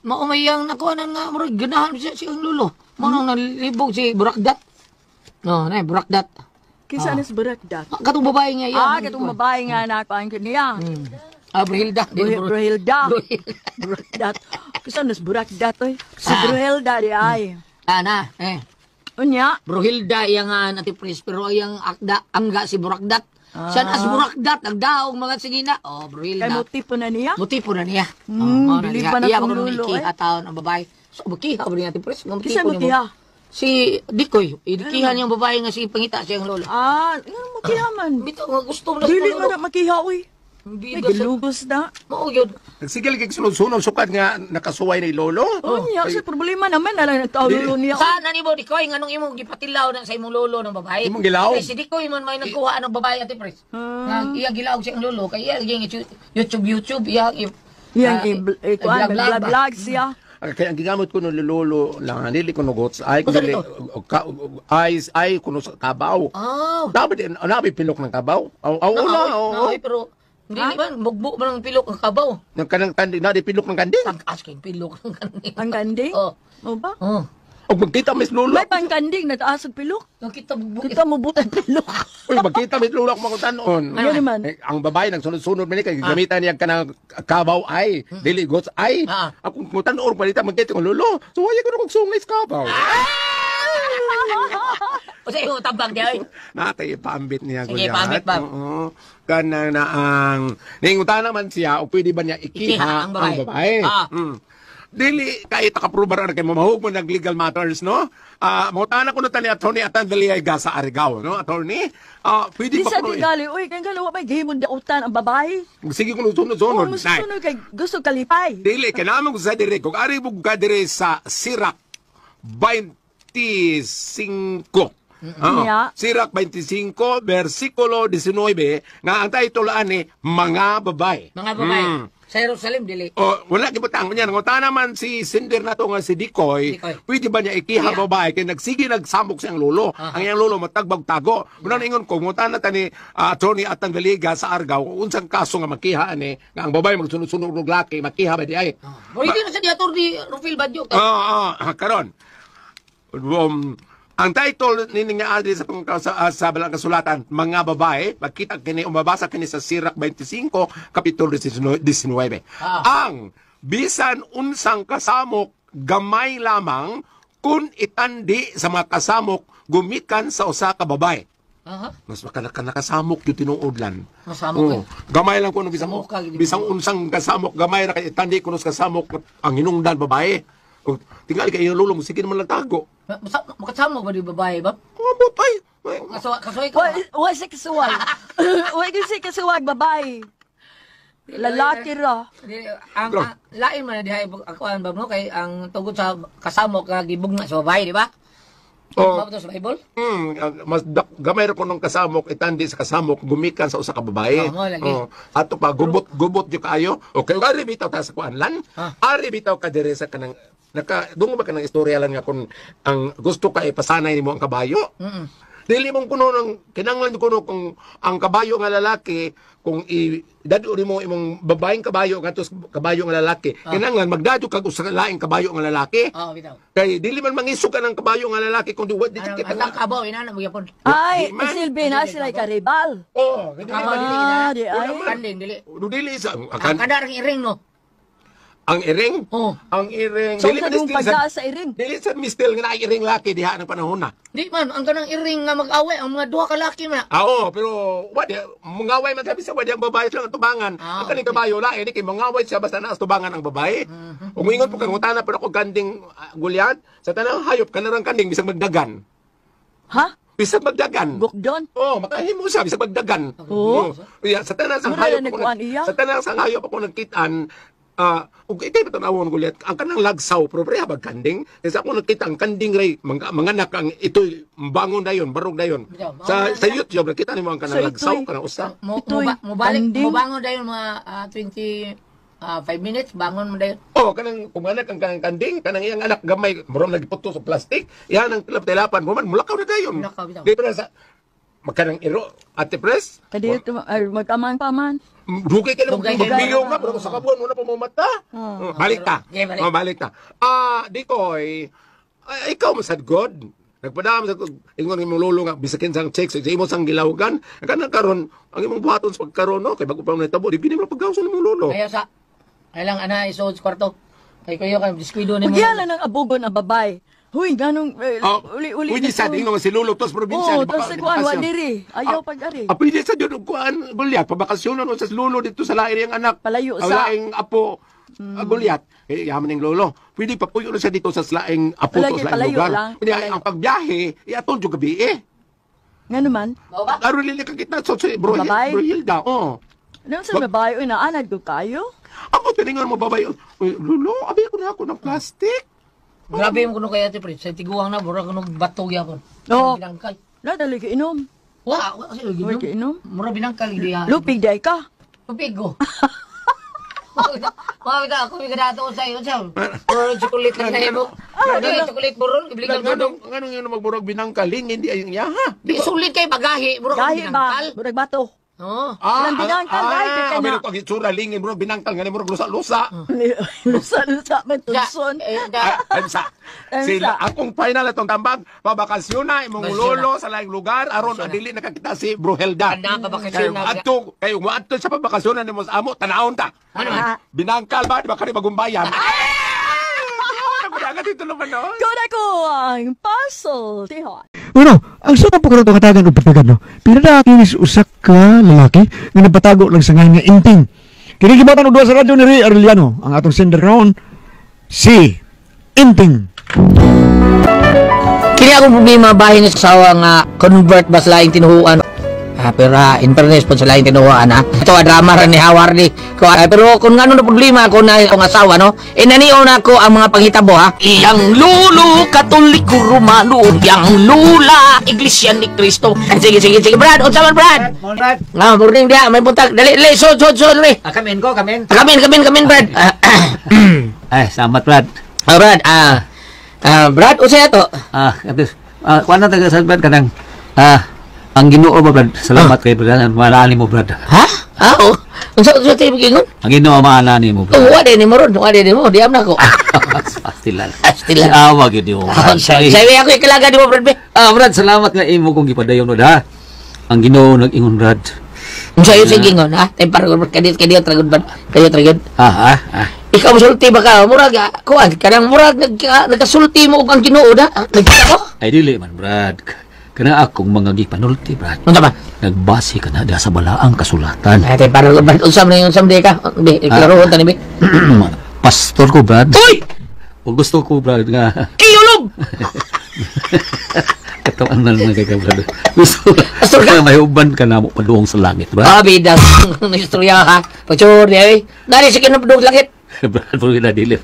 mao may yang nakuha nga murag ganahan siya siyang lolo. Mao nang nalibog si Burakdat. No, nay Burakdat. Kinsa anas Burakdat? Katong babae nga iya. Ah, katong babae nga nakuan ko niya. Ah, Bruhilda. Bruhilda. Burakdat. Kinsa anas Burakdat oy? Si Bruhilda di ay. Ah, na, eh. Unya. Bruhilda iya nga Ate Pres, pero iyang akda, angga si Burakdat. San as Burakdat, nagdaong mga sigina. Oh, Bruhilda. Kay motipo na niya? Motipo na niya. Mm, oh, dili pa na Iya, kong kung lulo, ikiha eh. taon ang babae. So, makiha ba niya Ate Pres? Nga Kinsa motipo niya mokiha? mo. Si Dikoy, ikiha niyang babae nga si pangita siyang lolo. Ah, nga makiha man. Bitaw nga gusto mo na sa Dili lolo. man na makiha oy. Bida May sa- gilugos na. Mao yun. Nagsigil kay sunod-sunod sukat nga nakasuway ni lolo. Unya, sa problema naman na lang nagtao lolo niya. Saan na nimo Dikoy nganong imong gipatilaw na sa imong lolo ng babae? Imong gilaw? Kay si Dikoy man may nagkuha ng babae Ate Pres. Nga iya gilaw siyang lolo kay iya yung YouTube YouTube iya Iyang kuan, vlog vlog siya. Kaya ang gigamit ko ng lolo lang, dili ko nugots ay Unsa dili ay ay kuno sa kabaw. Ah. Dapat nabi pilok ng kabaw. Aw aw una, oo. Naoy, pero hindi man mugbo man ang pilok ang kabaw. Nang kanang kanding, nabi pilok ng kanding. Tag-as kay pilok ng kanding. Ang kanding? Oh. O ba? Oh. Og magkita mis lolo. May pangkanding na taas og pilok. Nakita mo Kita mo butay pilok. Uy, magkita mis lolo ako makutanon. Ano naman? Eh, ang babae nagsunod-sunod man ni kay gamitan niya kanang kabaw ay, dili gots ay. Akong kutanon palita magkita ko lolo. Suwaya ko na kog sungay sa kabaw. O sa iyo tabang di ay. Natay paambit niya Sige, Gulyat. paambit, Bob. Oo. Kanang na ang ningutan naman siya o pwede ba niya ikiha, Ikiha ang babae. ang babae. Ah. Dili kay takaprobar ra kay mamahug mo nag legal matters no. Ah, mangutana ko na tani attorney Atan Villegas sa Arigao no, attorney. Ah, pwede Di ba sa kuno? tingali, uy, kay galo wa may gihimong dautan ang babae. Sige kuno sunod-sunod. Oo, musunod kay gusto kalipay. Dili kay naman ko sa dire kung ari mo ka dire sa Sirak 25. Oo. Yeah. Sirak 25 versikulo 19 nga ang title ani mga babae. Mga babae. Sa Jerusalem dili. O, wala gibutang niya. Nanguta naman si Cinder na to nga si Dikoy, Dikoy. pwede ba niya ikiha babae kay nagsige nagsamok siyang lolo. Ang iyang lolo matagbag tago. Muna ingon ko nguta na tani attorney Atang Villegas sa Argao kung unsang kaso nga makiha ani nga ang babae magsunod-sunod og laki makiha ba di ay. Pwede na sa di attorney Rufil Badio. Oo, karon. Ang title ni nga adri sa sa balang kasulatan, mga babae, magkita kini umabasa kini sa Sirak 25 kapitulo 19. Ang bisan unsang kasamok gamay lamang kun itandi sa mga kasamok gumikan sa usa ka babae. Aha. Mas makanaka nakasamok yung tinuod lan. Masamok Oo. eh. Gamay lang kuno bisan Samok ka, gini. bisang unsang kasamok gamay ra kay itandi kuno sa kasamok ang hinungdan babae. O, tingali kay iyang lolo mo sige naman lang tago. Makasama ba di babae ba? Amot ay. Kasuway kasuway ka. Wa wa si kasuwag. Wa si kasuwag babae. Lalaki ra. Di, ang lain man na diha akuan ba no kay ang tugod sa kasamok nga gibugna sa babae, di ba? Oh. Ba to sa Bible? Mas gamay ra kuno kasamok itandi sa kasamok gumikan sa usa ka babae. Oh, mo lagi. Oh, ato pa gubot gubot jud kaayo. Okay, ari bitaw ta sa kuan lan. Ari bitaw ka diri sa kanang naka dungo ba kanang istorya lan nga kun ang gusto ka ipasanay nimo ang kabayo. Dili mong kuno ng kinanglan kuno kung ang kabayo nga lalaki kung i dado nimo imong babaeng kabayo ngadto sa kabayo nga lalaki kinanglan magdado kag usa ka laing kabayo nga lalaki. Oh, bitaw. Kay dili man mangisog ka ng kabayo nga lalaki kung di wa di Ang kita ang kabaw ina na magyapon. Ay, isilbi na sila karibal. Oh, dili man dili Ah, di ay. Kanding dili. Dili sa ang, Ang kadarang iring no. ang iring. Oh. Ang iring. So, Dili sa man dong still sa pagdaa sa iring. dili sa mistil nga naay iring laki diha ng panahon na. Di man ang kanang iring nga mag-away ang mga duha ka laki man. Ah, oo, pero wadi mangaway man sabi sa wadi ang babae lang ang tubangan. Ah, ang kaning kabayo lain kay mangaway siya basta naa sa tubangan ang babae. Umingon po kang utana pero ako ganding gulyat sa tanang hayop kanarang kanding bisag magdagan. Ha? Bisag magdagan. Bukdon? Oh, makahimo siya bisag magdagan. Oo. Yeah, sa tanang sang Mura hayop na ako nagkuan iya. sa tanang sang hayop ako nagkitaan ug ikay patanawon gulyat ang kanang lagsaw pero pareha bag kanding kaysa ako nakita ang kanding ray manganak ang itoy bangon dayon barog dayon sa sa YouTube nakita nimo ang kanang So, lagsaw ito'y- kanang usa Mo Ito'y mo, ba, mo balik kanding. mo bangon dayon mga 25 minutes bangon mo dayon. Oh, kanang kumanak ang kanang kanding, kanang iyang anak gamay, murag nagiputo sa plastic, iyan ang tilap-tilapan, mo man mulakaw na dayon. Mulakaw, bitaw. Di pa na sa magkanang iro, ate pres, Kadiyot ay magkaman pa man. dugay ka na Dugay kayo. magbilong na, pero sa kabuan mo na pumumata. Oh, balik ta. Okay, balik. Oh, balik ta. Ah, Dikoy, ay, ikaw masad God. Nagpadam sa ingon imong lolo nga bisakin sang checks sa imo sang gilawgan. Ang kanang karon, ang imong buhaton sa pagkaron no, kay bago pa man natabo, di gini mo paggaw sa imong lolo. Ayaw sa Kailang ana isuod sa kwarto. Kay kuyo kay diskuido nimo. Ugyala ng abugon ang babae. Huy, ganong Oh, uli-uli. pwede na sa to. ingon si lolo tos probinsya. Oo, di ba tapos di sa kuan, bakasyon? wa diri. Ayaw pag ari. Ah, pwede sa Diyos, kuan, Goliath, pabakasyonan mo sa lolo dito sa laing iyang anak. Palayo Ang sa- laing apo, Goliath. Eh, yaman ng lolo. Pwede papuyo na siya dito sa laing apo to Palagi, sa laing palayo lugar. lang, Pwede, palayo. ang pagbiyahe, iatol yung gabi eh. Nga naman. Aron lili ka kita so, si bro, Babay? bro Hilda, oh. Ano sa babae, uy, naanad ko kayo. Amo tiningon mo babay. Uy, lolo, abi ko na ako ng plastic. Grabe mo kuno kay Ate Prit. Sa tiguang na mura kuno bato gyapon. Oo. Binangkal. Nadali ka inom. Wa, wa kasi Uy, ka inom. Mura binangkal gid diha. Lupig day ka. Lupig ko. Mga bitaw, ako may kadato sa iyo, sa. Burol chocolate lang na imo. Di chocolate burol, gibili ka Nganong nganong yun magburog binangkal, lingin di ay niya ha. Di sulit kay bagahi, burol Gahi ba? Murag bato. Oh. Ah, Ilang binangkal, gahi, di ka ah, na. meron ko ang itsura, lingin, murag binangkal, nga ni murag lusa-lusa. Lusa-lusa man tunson. Ah, ay, sa, sila, akong final atong tambag, pabakasyon na, imong lolo sa laing lugar, aron adili nakakita si Bruhelda. Ana, pabakasyon na. Adto, kayo moadto sa pabakasyon na nimo sa amo, tanawon ta. Ano man? Binangkal ba, di ba kani bagumbayan? Ako dito naman, no? Kuna ko ang puzzle, tihon. Bueno, ang sa po karon katagan og pagtagan no. Pinadakinis usa ka lalaki nga nagpatago lang sa ngalan nga Inting. Kini gibatan og duha sa radyo ni Ray Arellano, ang atong sender karon si Inting. Kini akong problema bahin sa asawa nga convert ba sa laing tinuhuan. Ah, pero in fairness po sa laing tinuhuan ha. Ito drama ra ni Howard ni. Ko, pero kung ano na problema ko na akong asawa no, inanion na ko ang mga panghitabo ha. Iyang lulo Katoliko Romano, iyang lula Iglesia ni Cristo. Ay, sige sige sige Brad, unsa man Brad? Brad. Ah, morning dia, may buntag. Dali dali so so so dali. Ah, kamin ko, kamin. Kamin kamin kamin Brad. Ay, salamat Brad. Ah, Brad, Brad, unsa to? Ah, ato. Ah, kuan na taga sa Brad kanang ang Ginoo ba Brad? Salamat kay Brad. Maani mo Brad. Ha? Ah, oh. Unsa unsa tayo giingon? Ang Ginoo maana nimo Brad. Oh, wa din mo ron, wa din mo, diam na ko. Pastilan. Pastilan. Awa gyud mo. Sabi ako ikalaga di mo Brad. Ah, Brad, salamat nga imo kong gipadayon Brad ha. Ang Ginoo nag-ingon Brad. Unsa ayo sa gingon ha? Tay para kadiyot kadiyot tragod Brad. Kadiyot tragod. Ah. Ikaw mosulti ba ka? Murag kuan kanang murag nagkasulti mo og ang Ginoo da. Nagkita ko. Ay dili man Brad. Kana akong mga gipanulti Brad. Unsa ba? Nagbase ka na diha sa balaang kasulatan. Ay tay para Brad, unsa man unsa man ka? Bi, klarohon ta ni bi. Pastor ko Brad. Uy! O gusto ko Brad nga Kiyulob. Katawan na naman kay Brad. Gusto Pastor ka? May uban ka na mo paduong sa langit Brad. Ah, bida. Istorya ha. Pagsuor di ay. Dali sa kinabdog langit. Brad, puro na dili.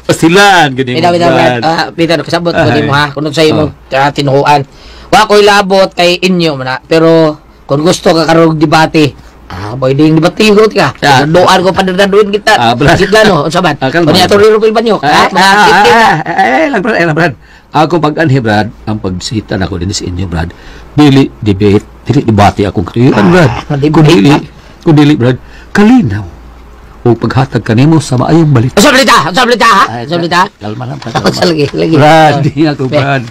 Pastilan gani mo Bida bida Brad. Brad. Ah, bida kasabot ko Ay. nimo ha. Kuno sa imo tinuhuan. Wa ko'y labot kay inyo man na. Pero kung gusto ka karong debate, pwede yung debate ka. Doan ko padadaduin kita. Ah, Brad. Gitla no, unsa man? Ah, kalma. Kunya ato rin banyo. Ah, Ha? Ay, lang Brad, ay lang Brad. Ako pag-anhi Brad, ang pagbisita nako din sa inyo Brad. Dili debate, dili debate akong katuyuan Brad. Kung dili Brad, kalinaw. O paghatag kanimo sa maayong balita. Unsa balita? Unsa balita ha? Unsa balita? Kalma lang, Brad. Unsa lagi, lagi. Brad, di ako Brad.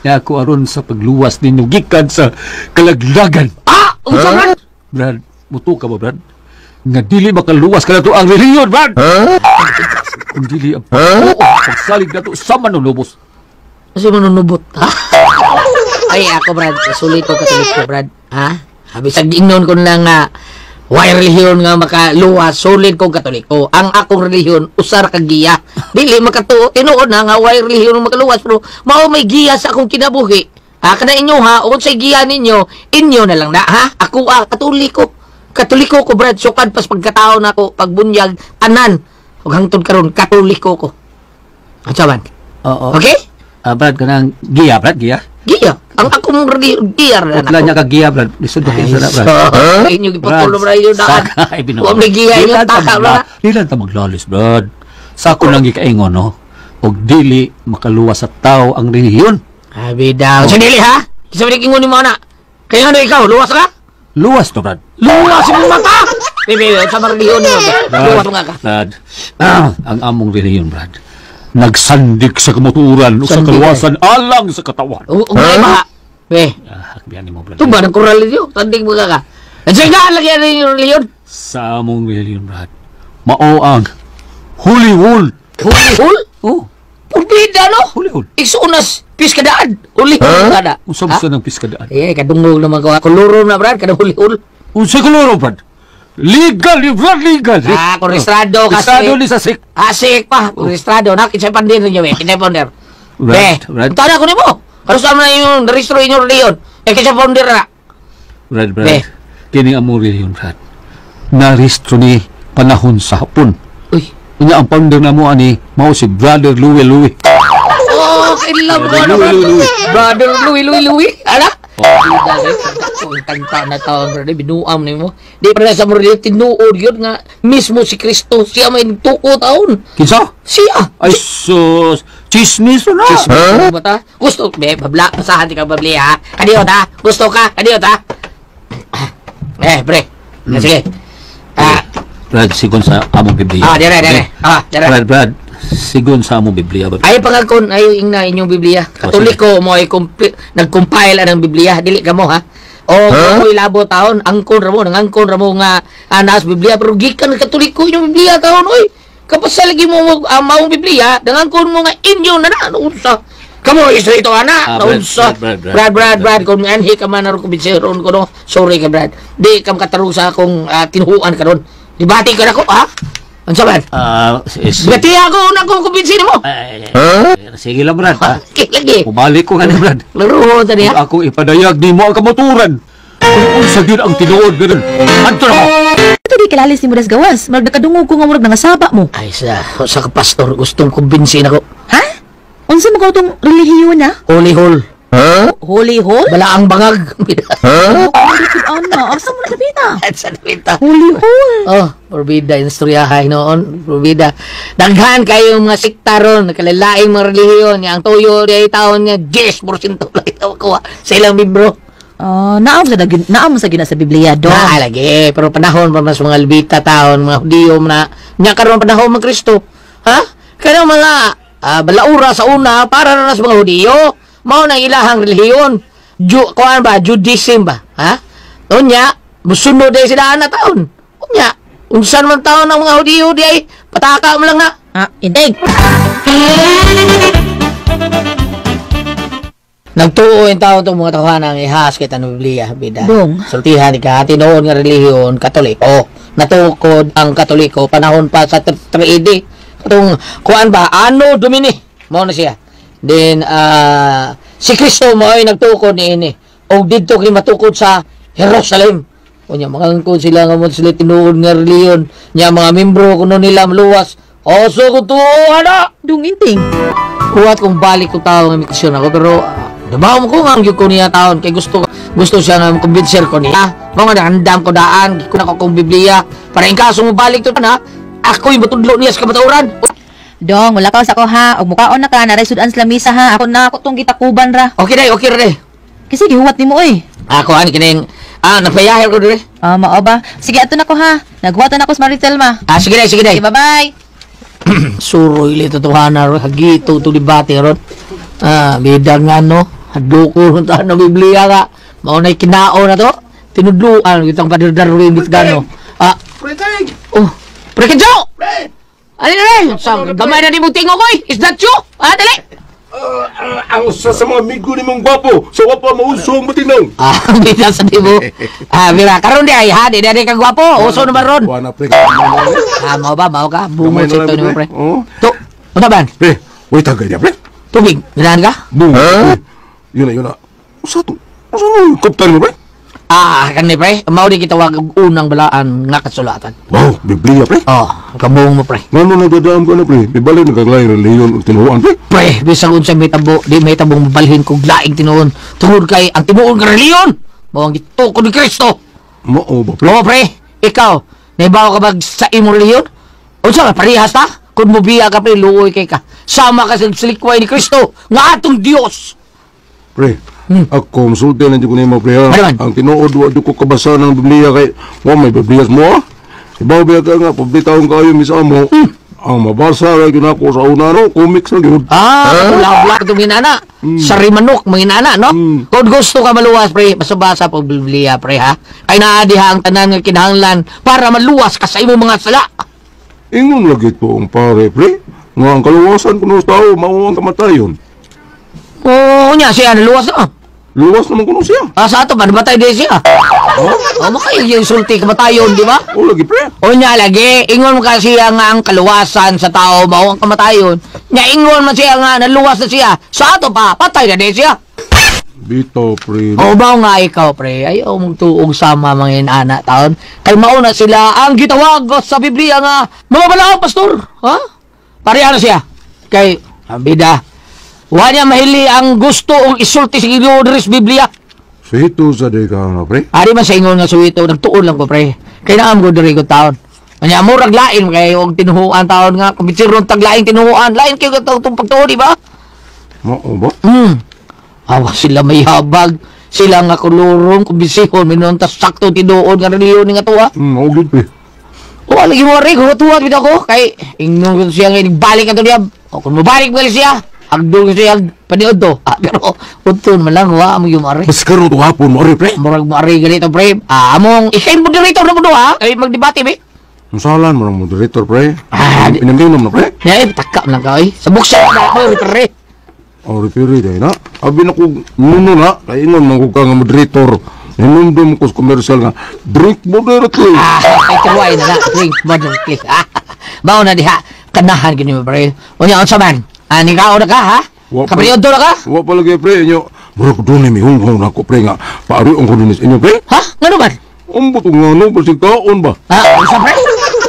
Di ako aron sa pagluwas ninyo gikan sa kalaglagan. Ah, unsa Brad? Brad, muto ka ba Brad? Nga dili makaluwas ka na to ang reliyon, Brad. Kung dili ang pagsalig na to sa manunubos. Kasi manunubot, ha? Ay, ako Brad, sulit ko Katoliko Brad. Ha? Bisag ingnon ko lang nga why relihiyon nga makaluwas, solid kong Katoliko. Ang akong relihiyon, usar ka giya. Dili makatuo, tinuod na nga why relihiyon makaluwas, pero mao may giya sa akong kinabuhi. Ha, kana inyo ha, unsay giya ninyo, inyo na lang na ha. Ako Katoliko. Katoliko ko Brad, sukad pas pagkatao nako, pagbunyag, tanan. Ug hangtod karon Katoliko ko. Unsa man? Oo. Okay? Brad, kanang giya, Brad, giya. Giya. Ang akong relihiyon, giya ra Utla niya ka giya, Brad. Lisod ka sa na, Brad. Inyo gipatulo Brad inyo daan. Saka, Wa may giya inyo taka Brad. Dili ta maglalis, Brad. Sa ako lang gikaingon, no? Og dili makaluwas sa tao ang relihiyon. Ay, bidaw. Sa dili ha? Kisa ba ingon nimo ana? Kaya ano ikaw, luwas ka? Luwas to, Brad. Luwas imong mata. Bebe, sa mga relihiyon nimo. Luwas nga ka. Brad, ang among relihiyon, Brad. Nagsandik sa kamuturan o sa kaluwasan alang sa katawan. Ug may ba? Be. Hakbihan nimo, Brad. Tumba ng koral ninyo. Sandig mo ka. Sige, lagi na yung relihiyon. Sa among relihiyon, Brad. Mao ang Holy Wool. Holy Wool? Oh. Purbida, no? Holy Wool. Isunas, piskadaan. Holy Wool kada. Unsa ba ng piskadaan? Eh, kadungog naman ko. Kulurom na, Brad. Kada Holy Wool. Unsa kulurom, Brad? Legal, ni Brad, legal. Ah, kung registrado kasi. Registrado ni sa SEC. Ah, SEC pa. Kung registrado na, kinsay pander ninyo eh. Kinsay pander. Brad, Brad. Tara ko nimo. Karon na yung registro inyong reliyon. Eh, kinsay founder na. Brad, Brad. Kini among reliyon, Brad. Narehistro ni panahon sa hapon. Uy. Unya ang founder na mo ani mao si Brother Louie Louie. Oh, kailan mo ano, Brad? Brother Louie Louie Louie. Ala? Kung kanta na taon, brother, binuam nimo. Di pa sa brother, tinuod yun nga mismo si Kristo, siya may nagtuko taon. Kinsa? Siya. Ay sus, chismis na. Chismis ba ta? Gusto, be, babla, basahan di ka babli ha. Kadiot ha, gusto ka, kadiot ha. Eh, pre, sige. Brad, sigon sa among Biblia. Ah, dire, dire. Ah, dire. Brad, sigon sa among Biblia. Brad. Ay pangakon ayo ingna inyong Biblia. Katoliko mo ay nag-compile ang Biblia, dili ka mo ha. O huh? Ko'y labo taon, angkon ra mo, nangangkon ra mo nga naas Biblia pero gikan Katoliko inyong Biblia taon oy. Kapag lagi mo maong Biblia, nangangkon mo nga inyo na na unsa. Kamo Israelito ana, naunsa. Brad, kung anhi ka man aron kumbinseron ko no. Sorry ka Brad. Di ka makatarong sa akong tinuhuan karon. Dibati ka nako ha. Unsa man? Dibati ako una kong kumbinsin mo. Sige lang Brad. Okay, lagi. Bumalik ko nga ni Brad. Laro ta niya. Ako ipadayag nimo ang kamaturan. Kung unsa gyud ang tinuod ganun. Adto na ko. Ito di kilalis ni Mudas Gawas. Murag nakadungog ko nga murag nangasaba mo. Ay sa ka pastor gustong kumbinsin ako. Ha? Unsa mo tong relihiyon na? Holy hole. Huh? Holy hole? Balaang bangag. Huh? Ana, asa mo nakapita? Sa napita. Holy hole. Oh, porbida yung istoryahay noon. Porbida. Daghan kayo mga sikta ron, nakalalaing mga relihiyon. Ang tuyo di taon niya, 10% lang ito kuha sa ilang libro. Oh, naam sa gina sa Biblia do. Naa lagi, pero panahon pa mas mga Levita taon, mga Hudiyo na nya karon panahon mga Kristo. Ha? Kanang mga balaura sa una para na sa mga Hudiyo. Mao nang ilahang relihiyon. Kuan ba Judaism ba? Ha? Unya, musunod day sila na taon. Unya, unsan man taon ang mga Hudiyo di ay pataka mo lang na. Ah, indig. Nagtuo yung tao itong mga tawanan ang ihas kita ng Biblia, bida. Dong. Sultihan ka, tinuon nga relihiyon, Katoliko. Natukod ang Katoliko, panahon pa sa 3 AD. Itong, kuan ba, Anno Domini, mao na siya. Then, si Kristo mo ay nagtukod ni ini. O dito kini matukod sa Jerusalem. Unya, makangkod sila nga mo sila tinuod nga relihiyon. Nya, mga membro kuno nila maluwas. O, so kung tuo, ana! Dong, inting. Kuwat kung balik ko tao nga may kusyon ako, pero dumaw mo ko nga ang ko niya taon kay gusto siya nga kumbinser ko niya. Mga nandam ko daan, ko na ko kong Biblia para in kaso mo balik to na, ako'y matudlo niya sa kamatuoran. Dong, wala ka sa ko ha. Og mukaon na ka, naray sudan sa lamisa ha. Ako na ako tong gitakuban ra. Okay day, okay ra day. Kasi gihuwat nimo oy. Ako ani kining napayaher ko dire. Ah, mao ba? Sige ato na ko ha. Naghuwatan ako sa Maritel ma. Ah, sige day, sige day. Okay, bye-bye. Suroy li totohanan ro hagito to debate ron. Ah, bida nga no, hadloko ron ta ng Biblia ka. Mao nay kinao na to. Tinudluan kitang padardaruin bitgano. Ah, oh, pre Kadjo! Pre! Ano na rin? Sa gamay na ni mong tingog oy. Is that you? Ah, dali. Ang usa sa mga amigo ni mong gwapo. Sa wapa mauso ang matinong. Ah, bida sa di mo. Ah, mira, karon di ay ha, di di ka gwapo. Uso na ba ron? Wala pre. Ah, mao ba? Mao ka? Bungo Gamay na sa lang, ito nimo pre. pre. To, unsa ban? Pre, wait tagay niya pre. Tubig, ganahan ka? Bungo. Yun na, yun na. Usa to. Usa mo kaptan mo pre? Ah, kani pre, mao di kitawag og unang balaan nga kasulatan. Wow, Biblia pre. Oh, kabuong mo pre. Ngano nagdadaam ka na pre? Bibali nagkaglay relihiyon ug tinuoan pre. Pre, bisag unsa may tabo, di may tabong mabalhin kog laing tinuon. Tungod kay ang tinuon nga relihiyon, mao ang gitukod ni Kristo. Mao ba pre? Oo pre, ikaw, naibaw ka bag sa imong relihiyon? Unsa ba parehas ta? Kung mobiya ka pre, luoy kay ka. Sama ka sa silikway ni Kristo nga atong Dios. Pre, ako musulti lang ko nimo pre ha. Ang tinuod wa ko kabasa ng Biblia kay wa may Biblias mo ha. Ibaw biya ka nga publitahon kayo misa mo. Ang mabasa ra gyud ako sa una no, comics ra gyud. Ah, wala itong inana. Sari manok, mga inana, no? Kung gusto ka maluwas, pre, basa-basa pag Biblia, pre, ha? Ay naadiha ang tanan nga kinahanglan para maluwas ka sa imong mga sala. Ingon lagi to ang pare pre, nga ang kaluwasan kuno sa tao mao ang kamatayon. Oo, nya siya naluwas na. Luwas naman kuno siya. Ah, sa ato ba namatay din siya? Oh, makayo yung sulti kamatayon, di ba? O lagi pre. O nya lagi, ingon mo kasi siya nga ang kaluwasan sa tao mao ang kamatayon. Nya ingon man siya nga naluwas na siya. Sa ato pa, patay na din siya. Bitaw pre. O mao nga ikaw pre, ayaw mong tuog sama mga inana taon. Kay mauna sila ang gitawag sa Biblia nga mga balaang pastor, ha? Pareha na siya. Kay ang bida. Wa niya mahili ang gusto og isulti sa Ginoo diri sa Biblia. Suhito sa di ka na, pre. Ari man sa ingon nga suwito, nagtuon lang ko, pre. Kay naam ko diri ko taon. Anya murag lain kay og tinuhuan taon nga kumbinsiron tag laing tinuhuan, lain kay katong tong pagtuo, di ba? Mao ba? Awa sila may habag. Sila nga kulurong kumbisihon minon ta sakto tinuod nga relihiyon nga tuwa. Mao gyud, pre. Wa lagi mo rin, tuwa bitaw ko kay ingnon ko siya nga balik ato niya. O kung mobalik balik siya, agdol ko siya paniod to. Ah, pero utun man lang wa mo yung mari. Mas karon to hapon mo pre. Murag mari ganito, pre. Ah, among ikay moderator na mo do ha. Kay magdebate be. Masalan mo ng moderator, pre. Ah, pinaminom na, pre. Ya, taka man lang ka oy. Sa buksa na ako, pre. Oh, referee dahil na. Abi na ko nuno na, kay ingon man ko ka nga moderator. Ninumdum ko sa commercial nga, drink moderately. Ah, kay tuway na na, drink moderately. Mao na diha, kanahan gini mo, pre. Unya, unsa man? Ah, nikaw na ka, ha? Kapaliod na ka? Wa pa lagi, pre. Inyo, murag doon ni mihunghong na ako, pre, nga. Paari ang ko din inyo, pre. Ha? Ngano man? Umbot nga ano, basta kaon ba? Ha? Unsa, pre?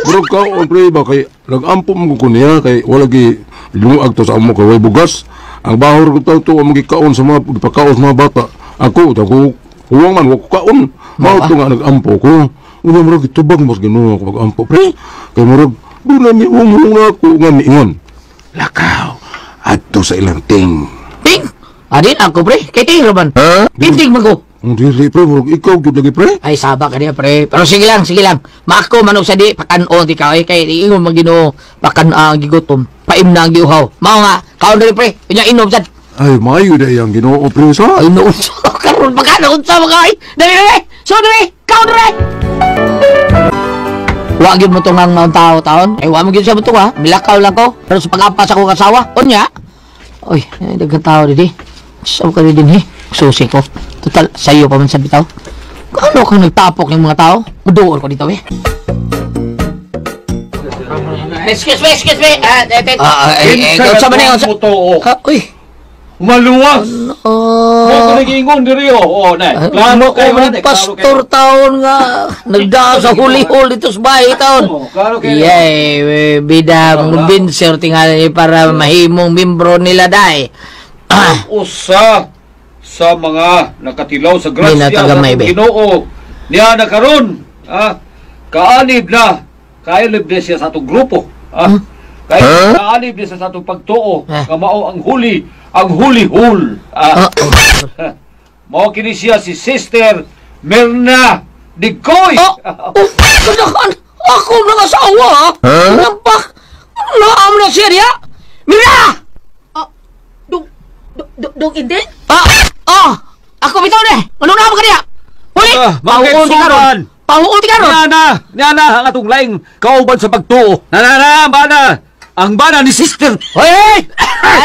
Murag kaon, pre, ba? Kay, nag-ampo mo ko niya, kay wala gi lumuag to sa amo, kay way bugas. Ang bahor ko to, ang magikaon sa mga, pagkaon sa mga bata. Ako, ako, huwag man, wag ko kaon. Mao to nga nag-ampo ko. Una, murag, itubag, mas gano'n ako pag-ampo, pre. Kay murag, doon na mihunghong na ako nga miingon. Lakaw, adto sa ilang ting. Ting? Adin ako, pre. Kay ting, Roman. Huh? Ting, man ko. Ang dili, pre. Murag, ikaw, gyud lagi, pre. Ay, saba ka niya, pre. Pero sige lang, sige lang. Maako, manok sa di, pakanon, di ka. Eh, kay ingon magino, pakan ang gigutom. Paim na ang giuhaw. Mao nga, kaon dali, pre. Unya, inom, sad. Ay, maayo na iyang Ginoo, pre, sa. Ay, noon sa karon pa ka, noon sa mga ay. Dali, dali. So, dali. Kaon dali. Wa gyud mo tungang maong tao taon. Ay, wa mo gyud siya mo tunga. Milakaw lang ko. Pero sa pag-apas ako kasawa, unya. Uy, ay, daghang tao didi. Sao ka din eh? Susi ko. Total, sayo pa man sa bitaw. Ano kang nagtapok yung mga tao? Muduol ko dito eh. Excuse me, excuse me. Unsa man ni? Uy. Maluwas. Mo ko nag-ingon diri oh. Oh, nay. Klaro kayo man. Pastor taon nga nagdaan sa huli-hul dito sa bahay taon. Yay, bida kumbinser tingali para mahimong membro nila dai. Usa sa mga nakatilaw sa grasya sa Ginoo niya na karon, ah, kaanib na, kailib na siya sa atong grupo. Ah, kaanib na siya sa atong pagtuo nga mao ang huli, ang huli-hul. Ah. Mao kini siya si Sister Mirna Digoy. Oh, ako mga asawa. Nampak. Naam na siya niya. Mirna! Dong Inding? Ah! Ako bitaw na eh! Ano na ka niya? Huli! Pahuon ti karon! Pahuon ti karon! Niya na! Ang atong laing kauban sa pagtuo! Na! Bana! Ang bana ni Sister! Hoy! Hoy!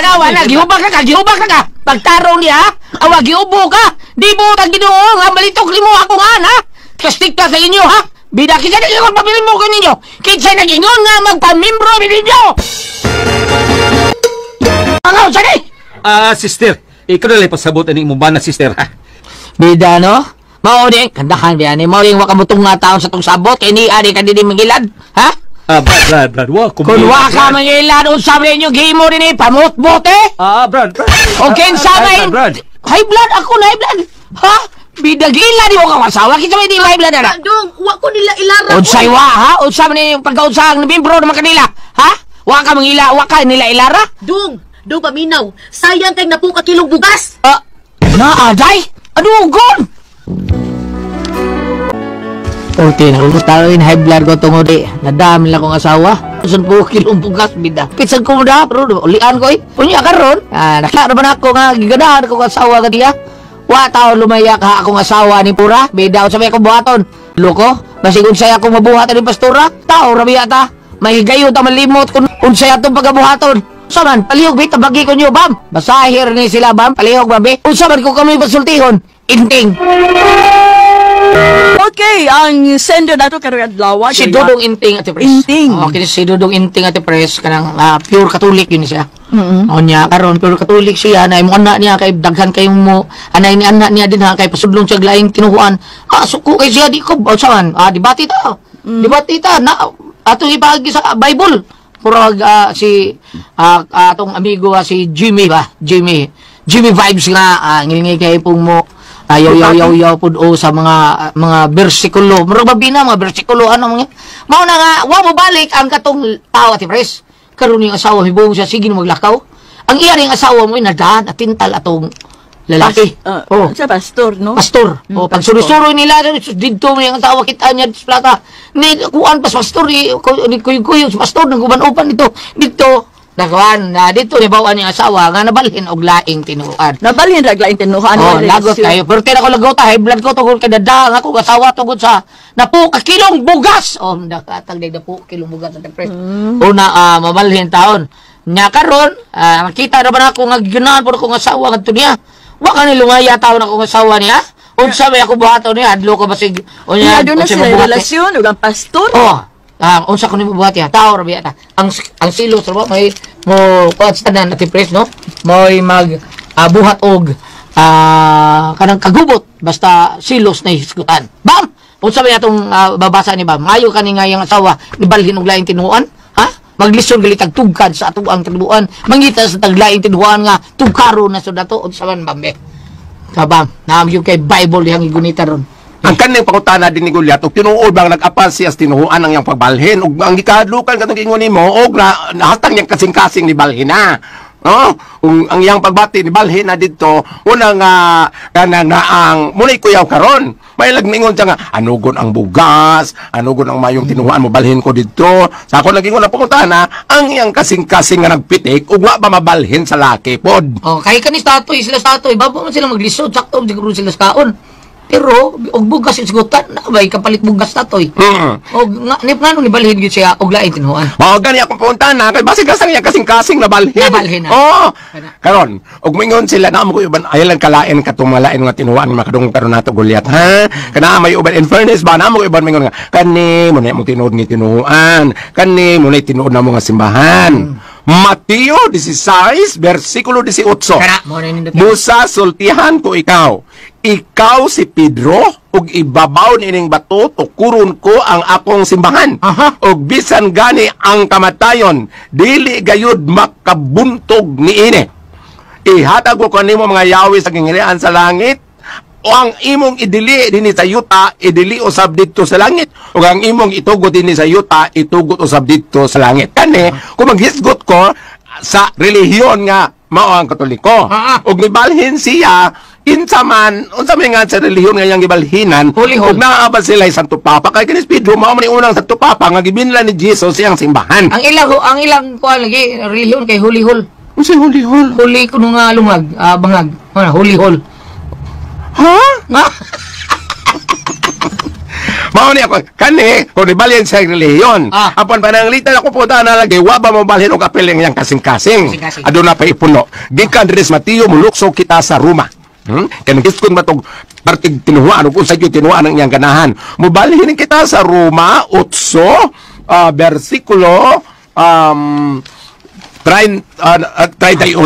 Ano, wala! Gihubak na ka! Gihubak na ka! Pagtarong niya, awa, giubo ka! Di mo tag Ginoo nga balitok limo ako nga, ha? Kastik ka sa inyo, ha? Bida kita nag-ingon pabilin mo ko ninyo! Kinsa nag-ingon nga magpamimbro ninyo! Ang sani! Ah, sister, ikaw na lang pasabot ani imong bana, sister. Bida, no? Mao din, kandahan biya ni. Mao din, waka mo nga taon sa tong sabot, kay ni ani ka din mangilad, ha? Ah, Brad, Brad, wa ko. Kung wa ka mangilad, unsa man inyo gihimo din eh, pamutbot eh? Ah, Brad, Brad. O kinsa may Brad. High blood ako na high blood. Ha? Bida gila di mo ka asawa, kinsa may di high blood ana? Dong, wa ko nila ilara. Unsay wa ha? Unsa man yung pagkaunsa ang membro naman kanila, ha? Wa ka mangila, wa ka nila ilara? Dong, Dong paminaw, sayang kay napo ka kilong bugas. Ah, naaday? Adugon? Okay, nakukutawin high blood ko tungod eh. Nadami lang akong asawa. Saan po kilong bugas, bida. Pitsan ko mo na, pero ulian ko eh. Unya karon, ah, nakita naman ako nga, giganahan akong asawa ka diya. Wa taon lumaya ka akong asawa ni Pura. Bida, sabi akong buhaton. Loko, basig unsay akong mabuhat ni pastora. Tao, rabi ata. May higayon ta malimot kung unsay atong pagabuhaton. Unsa man, palihog be, tabagi ko niyo, bam. Basahir ni sila, bam. Palihog, bam, be. Unsa man ko kami pasultihon. Inting. Okay, ang sender nato karong adlaw. Si Dudong Inting, Ate Pres. Inting. Okay, si Dudong Inting, Ate Pres, kanang pure Catholic yun siya. Onya, karon pure Catholic siya na imong anak niya kay daghan kayong mo anay ni anak niya din ha kay pasudlong siya laing tinuhuan. Ah, suko kay siya di ko unsa man. Ah, debate ta. Debate ta na atong ipagi sa Bible. Purag si atong amigo si Jimmy ba? Jimmy. Jimmy vibes nga ngilingay kay pong mo Ayaw yaw yaw yaw pud o sa mga bersikulo. Murag mabina mga bersikulo ano mga. Mao na nga wa mo balik ang katong tao, Ate Pres. Karon yung asawa hibong siya sige maglakaw. Ang iya ring asawa mo inadahan at tintal atong lalaki. Sa pastor, no? Pastor. Oh, pag suri-suri nila didto may ang asawa kita niya sa plata. Ni kuan pas pastor ni kuyog-kuyog sa pastor naguban-upan dito. Dito nagwan na dito ni bawaan yung asawa nga nabalhin og laing tinuan. Nabalhin ra laing tinuan. Oh, lagot kayo. Pero tira ko lagota, high blood ko tungkol kay dada ang akong asawa tungkol sa napo ka kilong bugas. Oh, nakatag day napo kilong bugas sa press. Una mabalhin taon. Nya karon, makita ra ba na ako nga ganahan pud akong asawa ngadto niya. Wa ka ni lungaya taon akong asawa niya. Unsa may ako buhaton niya? Hadlo ko basig unya. Doon na sila relasyon ug ang pastor. Oh. Unsa ko nimo buhat ya? Tao ra biya ta. Ang silos ra ba may mo kuan sa tanan Ate Pres, no? Moy mag buhat og kanang kagubot basta silos na hisgutan. Bam! Unsa may atong babasa ni Bam? Maayo kani nga iyang asawa nibalhin og laing tinuan? Ha? Maglisod gali tag tugkad sa atuang tinuan. Mangita sa taglaing tinuan nga tugkaro na sud ato unsa man Bam be. Kabam, naam yung kay Bible dihang igunita ron. Ang kaning pangutana din ni Goliath, og tinuod bang nag-apal siya sa tinuhuan ang iyang pagbalhin, og ang gikahadlukan katong giingon nimo og nahatang niyang kasing-kasing ni balhin na. No? Ung ang iyang pagbati ni balhin na didto, una nga kanang naang munay kuyaw karon. May lagmingon siya nga anugon ang bugas, anugon ang mayong tinuhuan mo balhin ko didto. Sa ako nagingon ang pangutana, ang iyang kasing-kasing nga nagpitik ug wa ba mabalhin sa laki pod. Oh, kay kani statoy sila statoy, babo man sila maglisod, sakto siguro sila sa kaon. Pero og bugas isgutan na bay kapalit bugas tatoy. Og nga ni ngano ni balhin gyud siya og laing tinuan. Mao gani akong pangutana kay basig kasang iya kasing-kasing na balhin. Nabalhin na. Oh. Karon, og mingon sila na mo ko uban ayalan kalain katong malain nga tinuan makadungog karon nato Goliath ha. Kana may uban in fairness ba na mo uban mingon nga kani mo na mo tinuod nga tinuan, kani mo na tinuod na mo nga simbahan. Mateo 16 versikulo 18. Kana mo na nindot. Musa sultihan ko ikaw. Ikaw si Pedro ug ibabaw niining bato tukuron ko ang akong simbahan. Ug bisan gani ang kamatayon dili gayud makabuntog niini. Ihatag ko kanimo mga yawi sa gingilian sa langit o ang imong idili dinhi sa yuta idili usab didto sa langit ug ang imong itugot dinhi sa yuta itugot usab didto sa langit. Kani kung maghisgot ko sa relihiyon nga mao ang Katoliko ug nibalhin siya kinsa man unsa may nga sa relihiyon nga iyang gibalhinan ug naa ba sila Santo Papa kay kinis Pedro mao man ni unang Santo Papa nga gibinlan ni Jesus iyang simbahan. Ang ilang kuan lagi relihiyon kay hulihol. Unsay hulihol? Huli kuno nga lungag, bangag. Ana hulihol. Ha? Nga. Mao ni ako kani kung nibalhin sa relihiyon. Apan pananglitan ako po na lagi wa ba mobalhin og apil ang iyang kasing-kasing. Aduna pa ipuno. Gikan diri sa Mateo mulukso kita sa Roma. Kanang giskon matog partig tinuhuan ug unsa gyud tinuhuan ang iyang ganahan. Mobalhin kita sa Roma 8 bersikulo 38.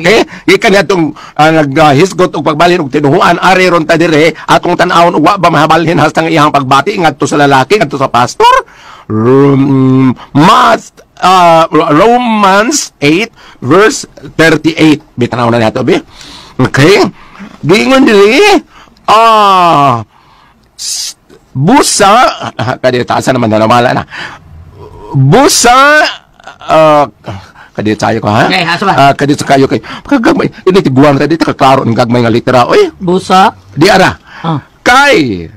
Okay? Gikan atong naghisgot og pagbalhin og tinuhuan ari ron ta dire atong tan-awon ug wa ba mahabalhin hastang iyang pagbati ngadto sa lalaki ngadto sa pastor. Romans 8 verse 38. Bitanaw na nato be. Okay? Giingon diri busa kadi taasa naman na wala na. Busa kadi tayo ko ha. Okay, asa ba? Kadi sa kayo kay kagagmay ini tiguan ta dito kaklaro ng gagmay nga litera oy. Busa di ara. Kay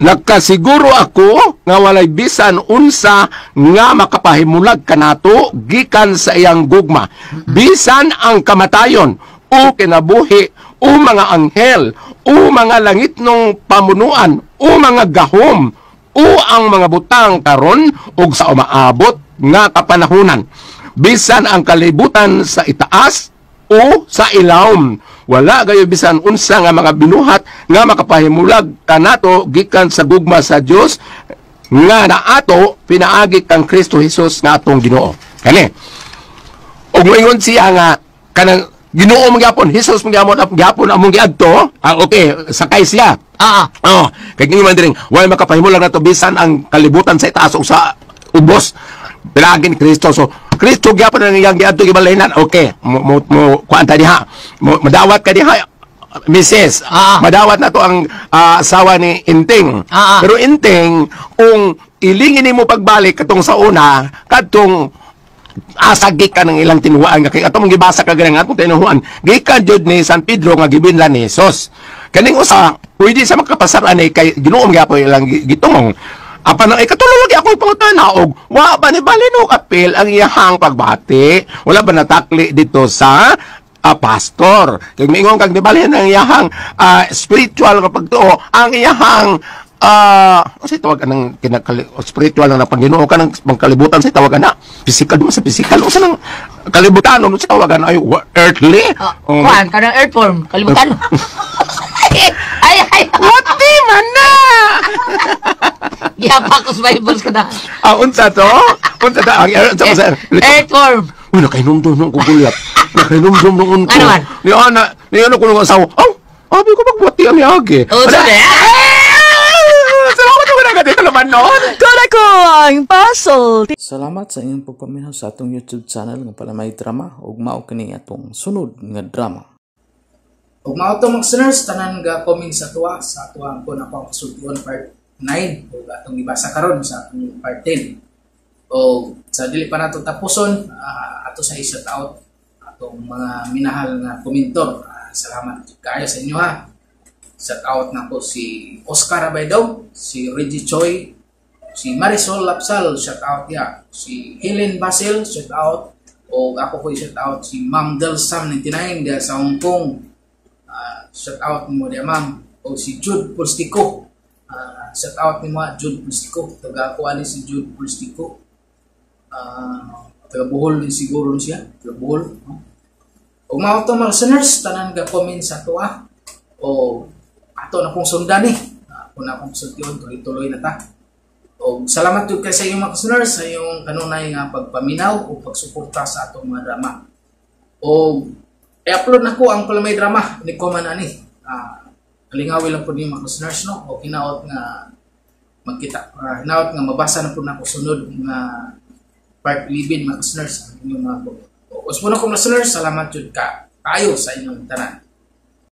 nagkasiguro ako nga walay bisan unsa nga makapahimulag kanato gikan sa iyang gugma. Bisan ang kamatayon o kinabuhi o mga anghel o mga langitnong pamunuan o mga gahom o ang mga butang karon ug sa umaabot nga kapanahunan. Bisan ang kalibutan sa itaas o sa ilawom, wala gayo bisan unsa nga mga binuhat nga makapahimulag kanato gikan sa gugma sa Dios nga naato pinaagi kang Kristo Hesus nga atong Ginoo. Kani ug moingon siya nga kanang Ginoo man gyapon, Hesus man gyapon among giadto. Okay, sakay siya. Oh, kay ngin man diring way makapahimulag nato bisan ang kalibutan sa itaas o sa ubos. Pinaagi ni Kristo. So Kristo gyapon ang iyang giadto gibalhinan. Okay, mo kuan ta diha. Mo madawat ka diha. misis. Madawat na to ang asawa ni Inting. Pero Inting, kung ilingin nimo pagbalik katong sa una, kadtong asa gikan ang ilang tinuhaan nga kay atong gibasa ka ganang atong tinuhaan gikan jud ni San Pedro nga gibinlan ni Jesus. Kaning usa pwede sa makapasar ani kay Ginoo gyapon ilang gitungong. Apan ang ikatulo lagi akong pangutana og wa ba ni balin og apil ang iyahang pagbati? Wala ba natakli dito sa pastor? Kay miingon kag nibalhin ang iyahang spiritual nga pagtuo, ang iyahang ano tawag anang kinakali spiritual na Panginoon ka ng pangkalibutan sa tawag ana physical di sa physical usa nang kalibutan ano sa tawagan ay earthly. Kuan, kanang earthworm, kalibutan. Ay, ay. Wati man na. Gihapakos Bibles ka na. Unsa to? Unsa ta? Ang unsa ba sir? Earthworm. Uy, nakahinumdum nung kugulat. Nakahinumdum nung ko. Ano man? Ni ana, ni ano ko nung asawa. Oh, abi ko magbuti ang yagi. Oh, sabi. Salamat ko na dito naman noon. Kala ko ang puzzle. Salamat sa inyong pagpaminaw sa atong YouTube channel nga Palamay Drama ug mao kini atong sunod nga drama. Ug mao to mga listeners, tanan ga comment sa tuwa sa tuwa ko na akong kasultian part 9 ug atong gibasa karon sa atong part 10. O sa dili pa nato tapuson, ato sa i-shout out atong mga minahal nga komentor. Salamat kaayo sa inyo ha. Shout out nako si Oscar Abaydog, si Reggie Choi, si Marisol Lapsal, shout out ya. Si Helen Basil, shout out. O ako ko shout out si Ma'am Del Sam 99 diya sa Hong Kong. Shout out mo diya ma'am. O si Jude Pulstico. Shout out nimo Jude Pulstico. Taga ako ani si Jude Pulstico. Taga Bohol din siguro siya, taga Bohol, no? O mao to mga listeners, tanan ga comment sa tuwa. O ato na pong sundan eh. Ako na akong sultion, tuloy-tuloy na ta. O salamat jud kay sa inyong mga listeners sa inyong kanunay nga pagpaminaw o pagsuporta sa atong mga drama. O i-upload na ko ang Palamay Drama ni Coman ani. Kalingawi lang po niyo mga listeners no. O hinaot nga magkita, hinaot nga mabasa na po na ako sunod nga part 11 mga listeners ang inyong mga comment. O uspo na ko mga listeners, salamat jud ka kayo sa inyong tanan.